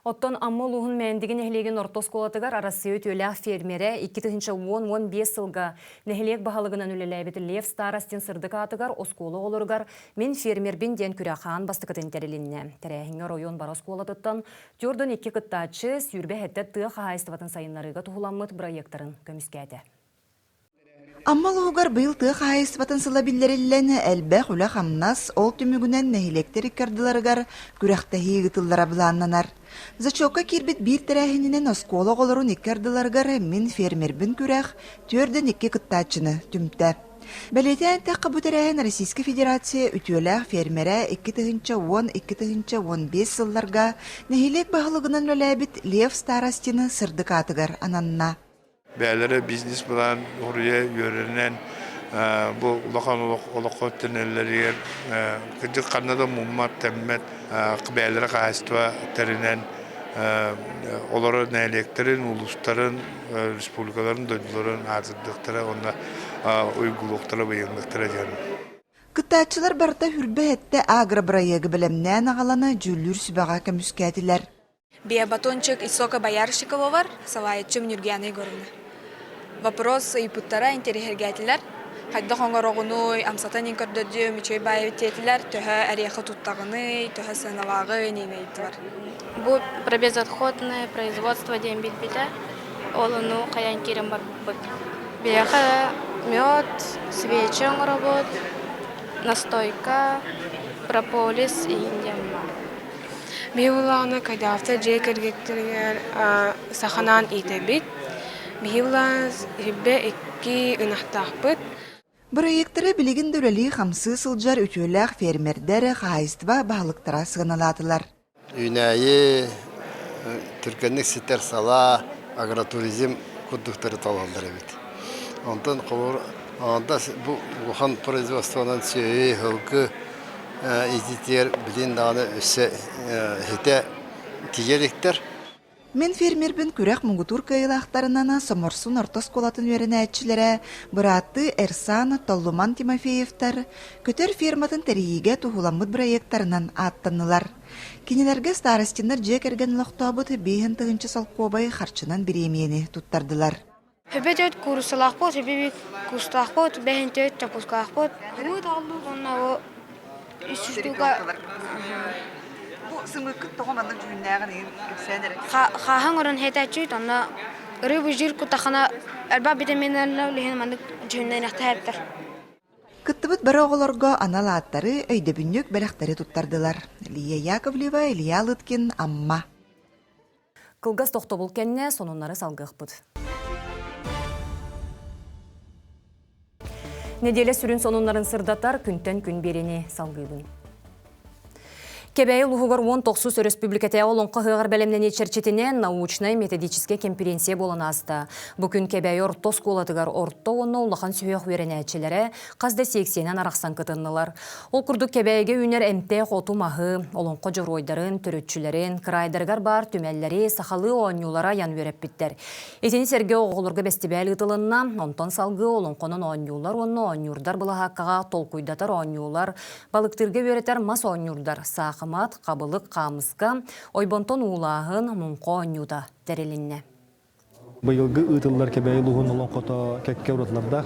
Оттон Амма улууһун Мээндиги нэһилиэгин орто оскуолатыгар Арассыыйа үтүөлээх фермерэ 2010-15 сылга нэһилиэк баһылыгынан үлэлээбит Лев Старостин сырдык аатыгар оскуола оҕолоругар «Мин фермербин» диэн күрэх аан бастакытын тэрилиннэ. Тэрээһиҥҥэ оройуон бары оскуолатыттан 42 кыттааччы 27 тыа хаһаайыстыбатын сайыннарыыга туһуламмыт бырайыактарын көмүскээтэ. Амма улууһугар быйыл тыа хаһаайыстыбатын сыла биллэриллэн, элбэх үлэ-хамнас, ол түмүгүнэн нэһилиэктэр икки ардыларыгар күрэхтэһии ыытыллара былааннанар. Зачекка киирбит биир тэрээһининэн оскуола оҕолорун икки ардыларыгар «Мин фермербин» күрэх 42 кыттааччыны түмтэ. Бэлиэтээн эттэххэ, бу тэрээһин Российскай Федерация үтүөлээх фермерэ 2010-2015 сылларга нэһилиэк баһылыгынан үлэлээбит Лев Старостины сырдык аатыгар ананна. Бэйэлэрэ бизнес-былаан уруйа үөрэнэн бу улахан олоххо төнөллөрүгэр кырдьык ханна да муммат, тэммэт бэйэлэрэ хаһаайыстыба тэринэн олорор нэһилиэктэрин, улуустарын, республикаларын, дойдуларын аатырдыахтара уонна уйгулуохтара, быйаҥныахтара диэн. Кыттааччылар барыта хүрбэ-эттэ агробырайыагы бэлэмнээн аҕалан дьүүллүүр сүбэҕэ көмүскээтилэр. Биобатончик из сока Боярышникова бар, салайаччым Нюргиана Егоровна. Вопрос ыйыппыттара интэриэһиргээтилэр. Хайдах оҥороҕунуй, амсатан иҥ көрдөрдүм, үчүгэй баайы диэтилэр, төһө эриэхэ туттаҕыный, төһө сыаналааҕый иҥин ыйыттылар. Бу про безотходное производство диэн билбитэ, ол ону хайаан киирэн барбыппыт. Биһиэхэ мед, свечи оҥоробут, настойка, прополис иһин диэн баар. Биһи буллаҕына Кайдаевтар дьиэ кэргэттэригэр саханаан иитэбит. Биһи буллаҕына сирбэ икки ынахтаахпыт. Бырайыактары билигин да үлэлии-хамсыы сылдьар үтүөлээх фермердэр, хаһаайыстыба баһылыктара сыаналаатылар. Үүнээйи түргэнник ситэр салаа, агротуризм курдуктары талаллар эбит. Онтон холобур, бу улахан производствонан сүөһү, сылгы Ититигэр билин даҕаны өссө ситэ тиийэ иликтэр. Мин фермербин күрэх муҥутуур кыайыылаахтарынан Соморсун орто оскуолатын үөрэнээччилэрэ бырааттыы Эрсан, Толлуман Тимофеевтар көтөр ферматын тэрийиигэ туһуламмыт бырайыактарынан ааттаннылар. Кинилэргэ Старостиннар дьиэ кэргэн олохтообут 5000 солкуобай харчынан бириэмийэни туттардылар. Хөбө төрт кууруссалаахпыт, хөбө биир кустаахпыт, бэһин төрт чоппускаахпыт. Сымыыт аҕаллыбыт уонна бу үс штука Бу сымыыккыт тоҕо маннык дьүһүннээҕин иһин кэпсээн эрэ. Хааһын орон хэтээччүбүт, онно рыбы жир кутахына элбэх витаминнарына үлэһин маннык дьүһүннэниэхтээбиттэр. Кыттыбыт бары оҕолорго анал ааттары, өйдөбүнньүк бэлэхтэри туттардылар. Лия Яковлева, Илья Лыткин, Амма. Кылгас тохтобул кэннэ сонуннары салгыахпыт. Неделя сүрүн сонуннарын сырдатар күнтэн күн биэриини салгыыбын. Кэбээйи улууһугар 19 өрөспүүбүлүкэтээҕи олоҥхо ыһыаҕар бэлэмнэнии чэрчитинэн научнай-методическай кэмпириэнсийэ буолан ааста. Бу күн Кэбээйи орто оскуолатыгар орто уонна улахан сүһүөх үөрэнээччилэрэ хас да сиэксийэнэн арахсан кытыннылар. Ол курдук Кэбээйигэ үүнэр эмтээх оту-маһы, олоҥхо дьоруойдарын, төрүччүлэрин, кыраайдарыгар баар түмэллэри, сахалыы оонньуулары айан үөрэппиттэр. Итини сэргэ оҕолорго бэстибээл ыытылынна, онтон салгыы олоҥхонон оонньуулар уонна оонньуурдар былаһааккаҕа толкуйдатар оонньуулар, балыктыырга үөрэтэр мас оонньуурдар, саахымат, хабылык, хаамыска, ойбонтон уулааһын, муҥха оонньуута тэрилиннэ. Быйылгы ыытыллар Кэбээйи улууһун олоҥхото кэккэ уратылардаах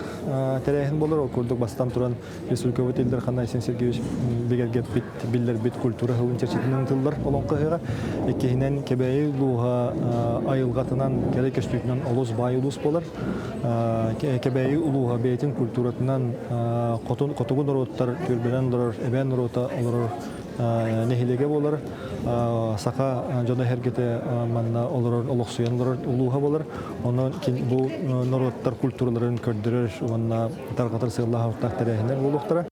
тэрээһин буолар. Ол курдук бастатан туран Республикабыт Ил Дархана Айсен Сергеевич бигэргэппит, биллэрбит культура сылын чэрчитинэн ыытыллар олоҥхо ыһыаҕа. Иккиһинэн Кэбээйи улууһа айылҕатынан, кэрэ көстүүтүнэн олус баай улуус буолар. Кэбээйи улууһа бэйэтин культуратынан хотугу норуоттар түөлбэнэн олорор, эбээн норуота олорор нэһилиэгэ буолар. Саха дьоно-сэргэтэ манна олорор, олохсуйан олорор улууһа буолар. Онон бу норуоттар культураларын көрдөрөр уонна тарҕатар сыаллаах-соруктаах тэрээһиннэр буолуохтара.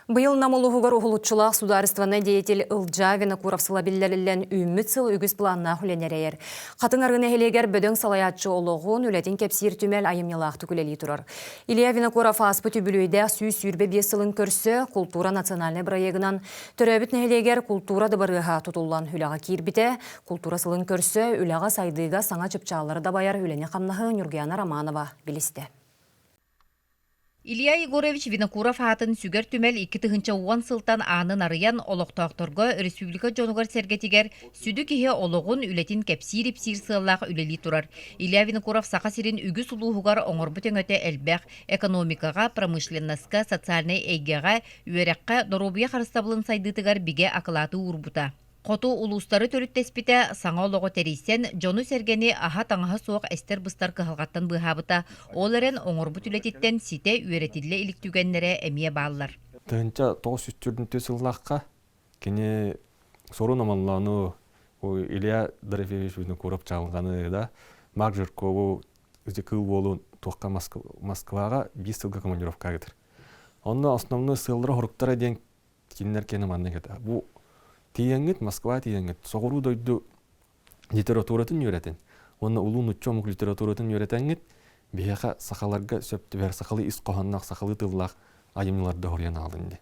Быйыл Нам улууһугар уһулуччулаах судаарыстыбаннай деятель Ылдьаа Винокуров сыла биллэриллэн үүммүт сыл үгүс планнаах үлэни эрэйэр. Хатыҥ Арыы нэһилиэгэр бөдөҥ салайааччы олоҕун, үлэтин кэпсиир түмэл айымньылаахтык үлэлии турар. Илья Винокуров ааспыт үбүлүөйдээх 125 сылын көрсө култуура национальнай бырайыагынан төрөөбүт нэһилиэгэр култуура дыбарыаһа тутуллан үлэҕэ киирбитэ. Култуура сылын көрсө үлэҕэ сайдыыга саҥа чыпчааллары дабайар үлэни-хамнаһы Ньургуяна Романова билистэ. Илья Егорович Винокуров аатын сүгэр түмэл 2010 сылтан аанын арыйан, олохтоохторго, республика дьонугар-сэргэтигэр сүдү киһи олоҕун, үлэтин кэпсиир-ипсиир сыаллаах үлэлии турар. Илья Винокуров Саха сирин үгүс улууһугар оҥорбут өҥөтө элбэх, экономикаҕа, промышленноска, социальнай эйгэҕэ, үөрэххэ, доруобуйа харыстабылын сайдыытыгар бигэ акылааты уурбута. Хоту улуустары төрүттэспитэ, саҥа олоҕу тэрийсэн, дьону-сэргэни аһа-таҥаһа суох эстэр-быстар кыһалҕаттан быыһаабыта. Ол эрэн оҥорбут үлэтиттэн ситэ үөрэтиллэ илик түгэннэрэ эмиэ бааллар. 1904 сыллаахха кини Сорун Омонлоону, Илья Дорофеевич Винокуров Чаалҕаны да, Марк Жиркову кыыл уолун туохха Москваҕа биир сылга командировкаҕа ыытар. Онно основной сыаллара-соруктара диэн кинилэр киэнэ маннык этэ. Бу тиийэҥҥит, Москва тиийэҥҥит, соҕуруу дойду литературатын үөрэтин уонна улуу нучча омук литературатын үөрэтэҥҥит, биһиэхэ сахаларга сөп түбэһэр сахалыы ис хоһоонноох, сахалыы тыллаах айымньыларда хоруйан аҕалын дии.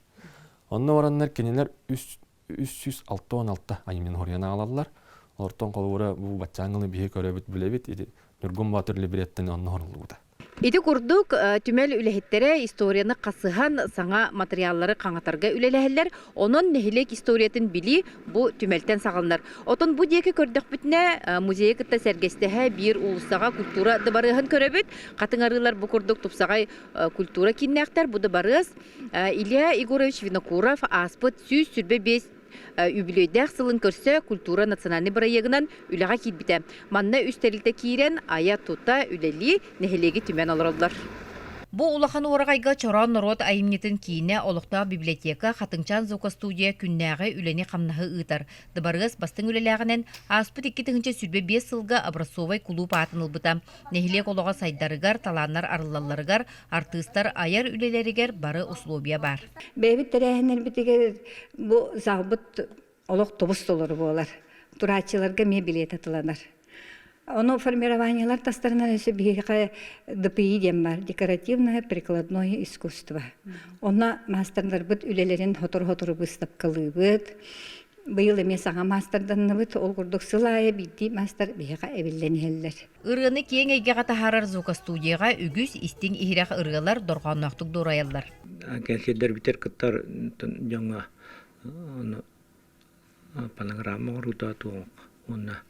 Онно бараннар кинилэр 366 айымньыны хоруйан аҕалаллар. Олортон холобура бу баччааҥҥылы биһи көрөбүт, билэбит, ити Ньургун Боотур либреттини онно хоруллубута. Ити курдук, түмэл үлэһиттэрэ историяны хасыһан саҥа матырыйааллары хаҥатарга үлэлэһэллэр. Онон нэһилиэк историятын билии бу түмэлтэн саҕаланар. Отон бу диэки көрдөхпүтүнэ, музейы кытта сэргэстэһэ биир уулуссаҕа культура дыбарыаһын көрөбүт. Хатыҥ арыылар бу курдук тупсаҕай культура кииннээхтэр. Бу дыбарыас Илья Егорович Винокуров ааспыт 125 үбүлүөйдээх сылын көрсө культура национальнай бырайыагынан үлэҕэ киирбитэ. Манна үс тэрилтэ киирэн, айа-тута, үлэлии, нэһилиэги түмэн олороллор. Бу улахан уораҕайга Чороон норуот айымньытын киинэ, олохтоох библиотека, Хатыҥчаан звукостудия күннээҕи үлэни-хамнаһы ыытар. Дыбарыас бастыҥ үлэлээҕинэн ааспыт 2025 сылга образцовай кулууп аатын ылбыта. Нэһилиэк олоҕо сайдарыгар, талааннар арыллалларыгар, артыыстар айар үлэлэригэр бары условия баар. Бэйэбит тэрээһиннэрбитигэр бу залбыт олох тобус толору буолар. Турааччыларга эмиэ билиэт атыланар. Ону формированиелар тастарынан өссө биһиэхэ ДПИ диэн бар, декоративное прикладное искусство. Онно маастардарбыт үлэлэрин сотору-сотору быыстапкалыыбыт. Быйыл эмиэ саҥа маастарданныбыт. Ол курдук сыл аайы биирдии маастар биһиэхэ эбиллэн иһэллэр. Ырыаны киэҥ эйгэҕэ таһаарар звукостудияҕа үгүс истиҥ-иһирэх ырыалар дорҕоонноохтук дуорайаллар. Кэнсиэрдэрбитигэр кыттар дьоҥҥо панограмма оҥоруута туох уонна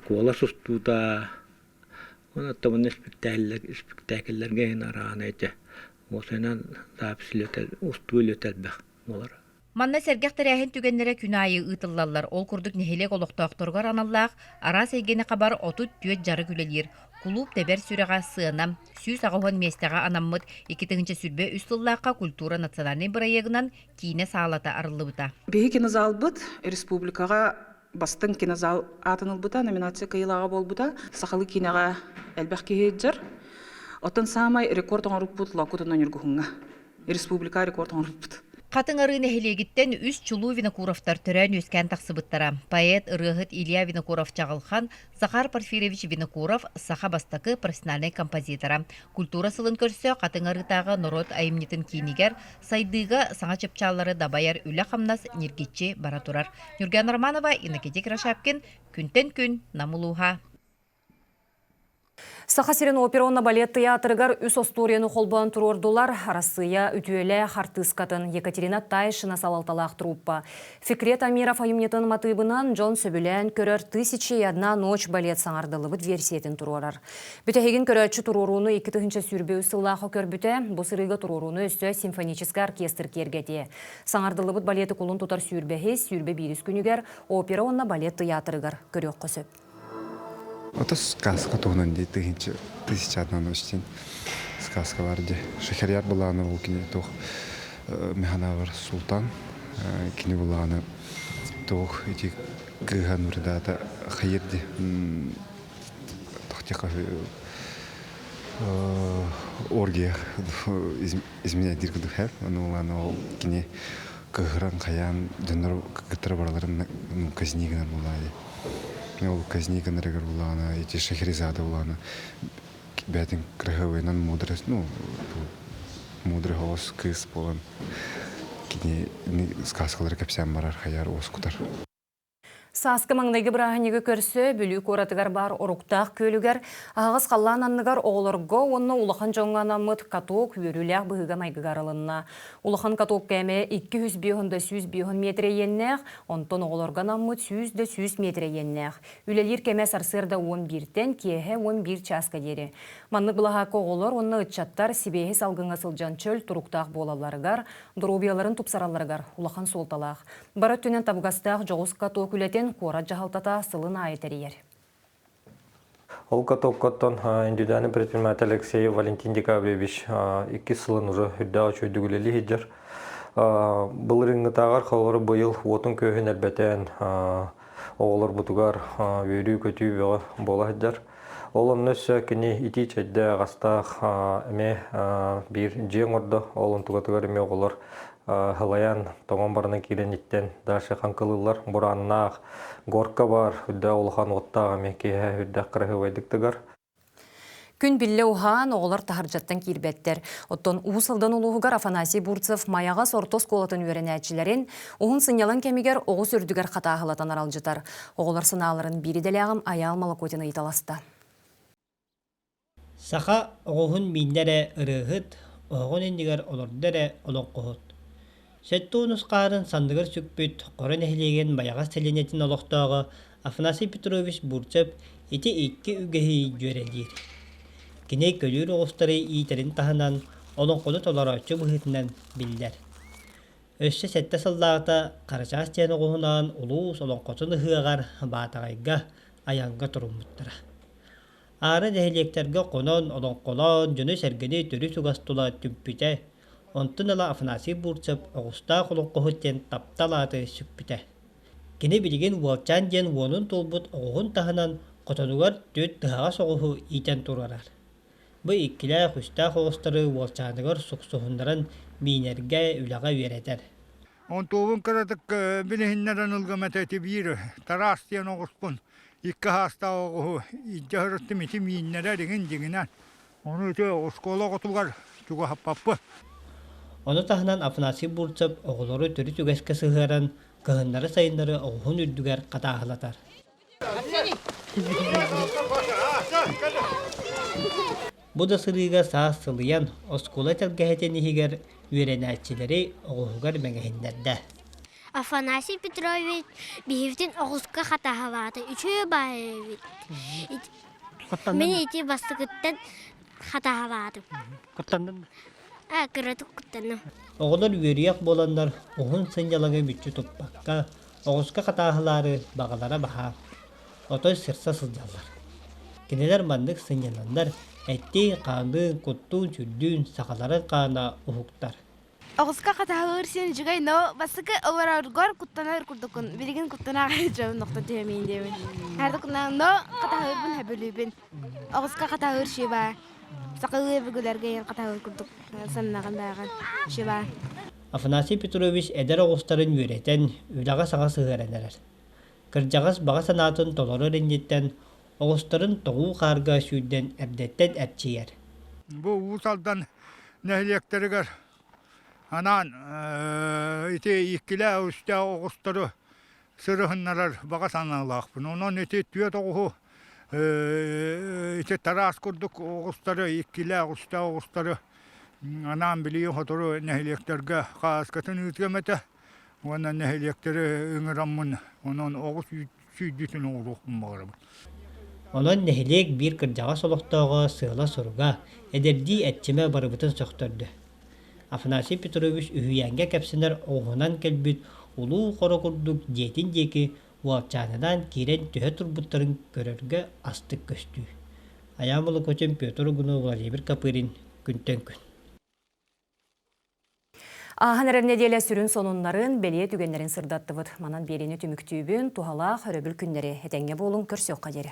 куолас устуута уонна оттон испиктээкиллэргэ иһин араана этэ уопсайынан запись устуу үлэтэ элбэх буолар. Манна сэргэх тэрээһин түгэннэрэ күн аайы ыытыллаллар. Ол курдук нэһилиэк олохтоохторугар аналлаах араас эйгэни хабар 34 дьарык үлэлиир. Кулууп тэбэр сүрэҕэ сыана 180 миэстэҕэ анаммыт 2023 сыллаахха культура национальнай бырайыагынан киинэ саалата арыллыбыта. Биһи кинозалбыт республикаҕа бастыҥ кинозал аатын ылбыта, номинация кыайыылааҕа буолбута. Сахалыы киинэҕэ элбэх киһи ыдьар. Оттон саамай рекорд оҥорбуппут Лоокутун Ньургуһуҥҥа. Республика рекорд оҥорбуппут. Хатыҥ Арыы нэһилиэгиттэн үс чулуу Винокуровтар төрөөн-үөскээн тахсыбыттара. Поэт, ырыаһыт Илья Винокуров-Чаҕылхан, Захар Порфирьевич Винокуров саха бастакы профессиональнай композитора. Культура сылын көрсө Хатыҥ Арыытааҕы норуот айымньытын киинигэр сайдыыга саҥа чыпчааллары дабайар үлэ-хамнас ньиргиччи бара турар. Ньургуяна Романова, Иннокентий Кирашапкин, Күнтэн күн Нам улууһа. Саха сирин опера уонна балет тыйаатырыгар үс остуоруйаны холбоон туруордулар. Арассыыйа үтүөлээх артыыскатын Екатерина Тайшина салалталаах труппа. Фикрет Амиров айымньытын матыыбынан дьон сөбүлээн көрөр «Тысяча и одна ночь» балет саҥардыллыбыт версиятын туруорар. Бүтэһигин көрөөччү туруорууну 2023 сыллаахха көрбүтэ. Бу сырыыга туруорууну өссө симфоническай оркестр киэргэтиэ. Саҥардыллыбыт балеты кулун тутар сүүрбэһис, сүүрбэ биирис күнүгэр опера уонна балет тыйаатырыгар көрүөххэ сөп. Ото сказка туһунан дии тыһыынча тысяча одна ночь диэн сказка бар дии. Шахерьяр былааны ол кини туох Механавар Султан кини былааны туох ити кыыһа Нурдаата хайыр ди тохтиха оргия изменять диир курдук һэп. Ону ылан ол кини кыһыран хайаан дьоннор кыттара бараларын ну казни гынар буоллаҕа дии. Ол казни гынарыгар буоллаҕына ити Шахерезада буоллаҕына бэйэтин кыраһыабайынан мудрость ну мудрый оҕус кыыс буолан кини сказкалары кэпсээн барар хайар уоскутар. Сааскы маҥнайгы бырааһынньыгы көрсө Бүлүү куоратыгар баар Оруктаах күөлүгэр аһаҕас халлаан анныгар оҕолорго уонна улахан дьоҥҥо анаммыт каток үөрүүлээх быһыыга-майгыга арылынна. Улахан каток кээмэйэ 205 да 105 миэтэрэ иэннээх, онтон оҕолорго анаммыт 100 да 100 миэтэрэ иэннээх. Үлэлиир кэмэ сарсыарда 11-тэн киэһэ 11 чааска диэри. Маннык былаһаакка оҕолор уонна ыччаттар сибиэһи салгыҥҥа сылдьан чөл туруктаах буолалларыгар, доруобуйаларын тупсаралларыгар улахан суолталаах. Бары өттүнэн табыгастаах дьоҕус каток үлэтин куорат дьаһалтата сылын аайы тэрийэр. Ол катоккоттон индивидуальный предприниматель Алексеев Валентин Декабревич иккис сылын уже үрдээх үчүгэйдик үлэлии сылдьар. Былырыыҥҥытааҕар холобура быйыл уотун күөһүн элбэтэн оҕолорбутугар үөрүү-көтүү бөҕө буола сылдьар. Ол онно өссө кини итии чэйдээх, астаах эмиэ биир дьиэ оҥордо. Ол онтугатыгар эмиэ оҕолор халайан, тоҥон баранан киирэн иттэн дальше хаҥкылыыллар. Бурааннаах, горка бар, үрдээх улахан уоттаах эмиэ киэһэ үрдээх кыраһыабайдык тыгар. Күн биллэ уһаан, оҕолор таһырдьаттан киирбэттэр. Оттон Уус Алдан улууһугар Афанасий Бурцев Майаҕас орто оскуолатын үөрэнээччилэрин уһун сынньалаҥ кэмигэр оҕус үрдүгэр хатааһылатан аралдьытар. Оҕолор санааларын биир идэлээҕим Айаал Молокотин ыйыталаста. Саха оҕуһун мииннэ эрэ ырыаһыт, оһоҕун иннигэр олордо эрэ олоҥхоһут. Сэттэ хаарын санныгар сүкпүт Хоро нэһилиэгин Майаҕас сэлиэнньэтин олохтооҕо Афанасий Петрович Бурцев ити икки үгэһи дьүөрэлиир. Кини көлүүр оҕустары иитэрин таһынан олоҥхону толорооччу быһыытынан биллэр. Өссө сэттэ сыллааҕыта Харачаас диэн оҕуһунаан улуус олоҥхотун ыһыаҕар Баатаҕайга айаҥҥа туруммуттара. Аара нэһилиэктэргэ хонон, олоҥхолоон, дьону-сэргэни төрүт үгэс тула түмпүтэ. Онтон ыла Афанасий Бурцев оҕустаах олоҥхоһут диэн таптал ааты сүкпүтэ. Кини билигин Уолчаан диэн уонун туолбут оҕуһун таһынан хотонугар түөрт тыһаҕас оҕуһу иитэн туруорар. Бу иккилээх-үстээх оҕустары уолчааныгар суксуһуннаран миинэргэ, үлэҕэ үөрэтэр. Онтуобун кыратык билиһиннэрэн ылгым этэ ити биир Тараас диэн оҕуспун икки саастаах оҕуһу илдьэ сырыттым ити мииннэрэ дигин дьиҥинэн ону ити оскуола оҕотугар чугаһаппаппын. Ону таһынан Афанасий Бурцев оҕолору төрүт үгэскэ сыһыаран кыһыннары-сайыннары оҕуһун үрдүгэр хатааһылатар. Бу да сырыыга саас сылыйан, оскуола тэлгэһэтин иһигэр үөрэнээччилэри оҕуһугар мэҥэһиннэрдэ. Афанасий Петрович биһибитин оҕуска хатаһалаата үчүгэй баайы эбит. Мин ити бастакыттан хатаһалаатым. Куттаннын? Аа, кыратык куттанным. Оҕолор үөрүйэх буоланнар уһун сынньалаҥы мүччү туппакка, Оҕуска хатааһылаары баҕалара баһаам, отой сырса сылдьаллар. Кинилэр маннык сынньананнар эттиин-хаанныын, куттуун-сүрдүүн сахаларын хаана уһуктар. Оҕуска хатааһылыыр син үчүгэй, но бастакы олороргор куттанар курдуккун. Билигин куттана дьон нохто түһэмиин диэбин. Хардыкунан но хатааһылыырбын сөбүлүүбүн. Оҕуска хатааһылыыр шиба. Сахалыы бүгүлэргэ ен хатааһылыыр курдук саннаҕын бааҕын шиба. Афанасий Петрович эдэр оҕустарын үөрэтэн, үлэҕэ саҥа сыһыаран эрэр. Кырдьаҕас баҕа санаатын толорор инниттэн оҕустарын тоҕуу хаарга сүүрдэн эрдэттэн эрчийэр. Бу Уус Алдан нэһилиэктэригэр анаан ити иккилээх-үстээх оҕустары сырыһыннарар баҕа санаалаахпын. Онон ити түөрт оҕуһу ити тараас курдук оҕустары, иккилээх-үстээх оҕустары анаан билии сотору нэһилиэктэргэ хааскатын ыытыам этэ уонна нэһилиэктэри ыҥыраммын онон оҕус сүүрдүүтүн оҥоруохпун баҕарабын. Онон нэһилиэк биир кырдьаҕас олохтооҕо сыала-соруга, эдэрдии эрчимэ барыбытын сөхтөрдө. Афанасий Петрович үһүйээҥҥэ кэпсэнэр оҕуһунан кэлбит улуу хоро курдук дьиэтин диэки уолчаанынаан киирэн түһэ турбуттарын көрөргө астык көстүү. Айаан Волокотин, Петр Угунов, Владимир Копырин күнтэн күн. Ааһан эрэр нэдиэлэ сүрүн сонуннарын, бэлиэ түгэннэрин сырдаттыбыт. Манан биэриини түмүктүүбүн, туһалаах өрөбүл күннэри этэҥҥэ буолуҥ, көрсүөххэ диэри.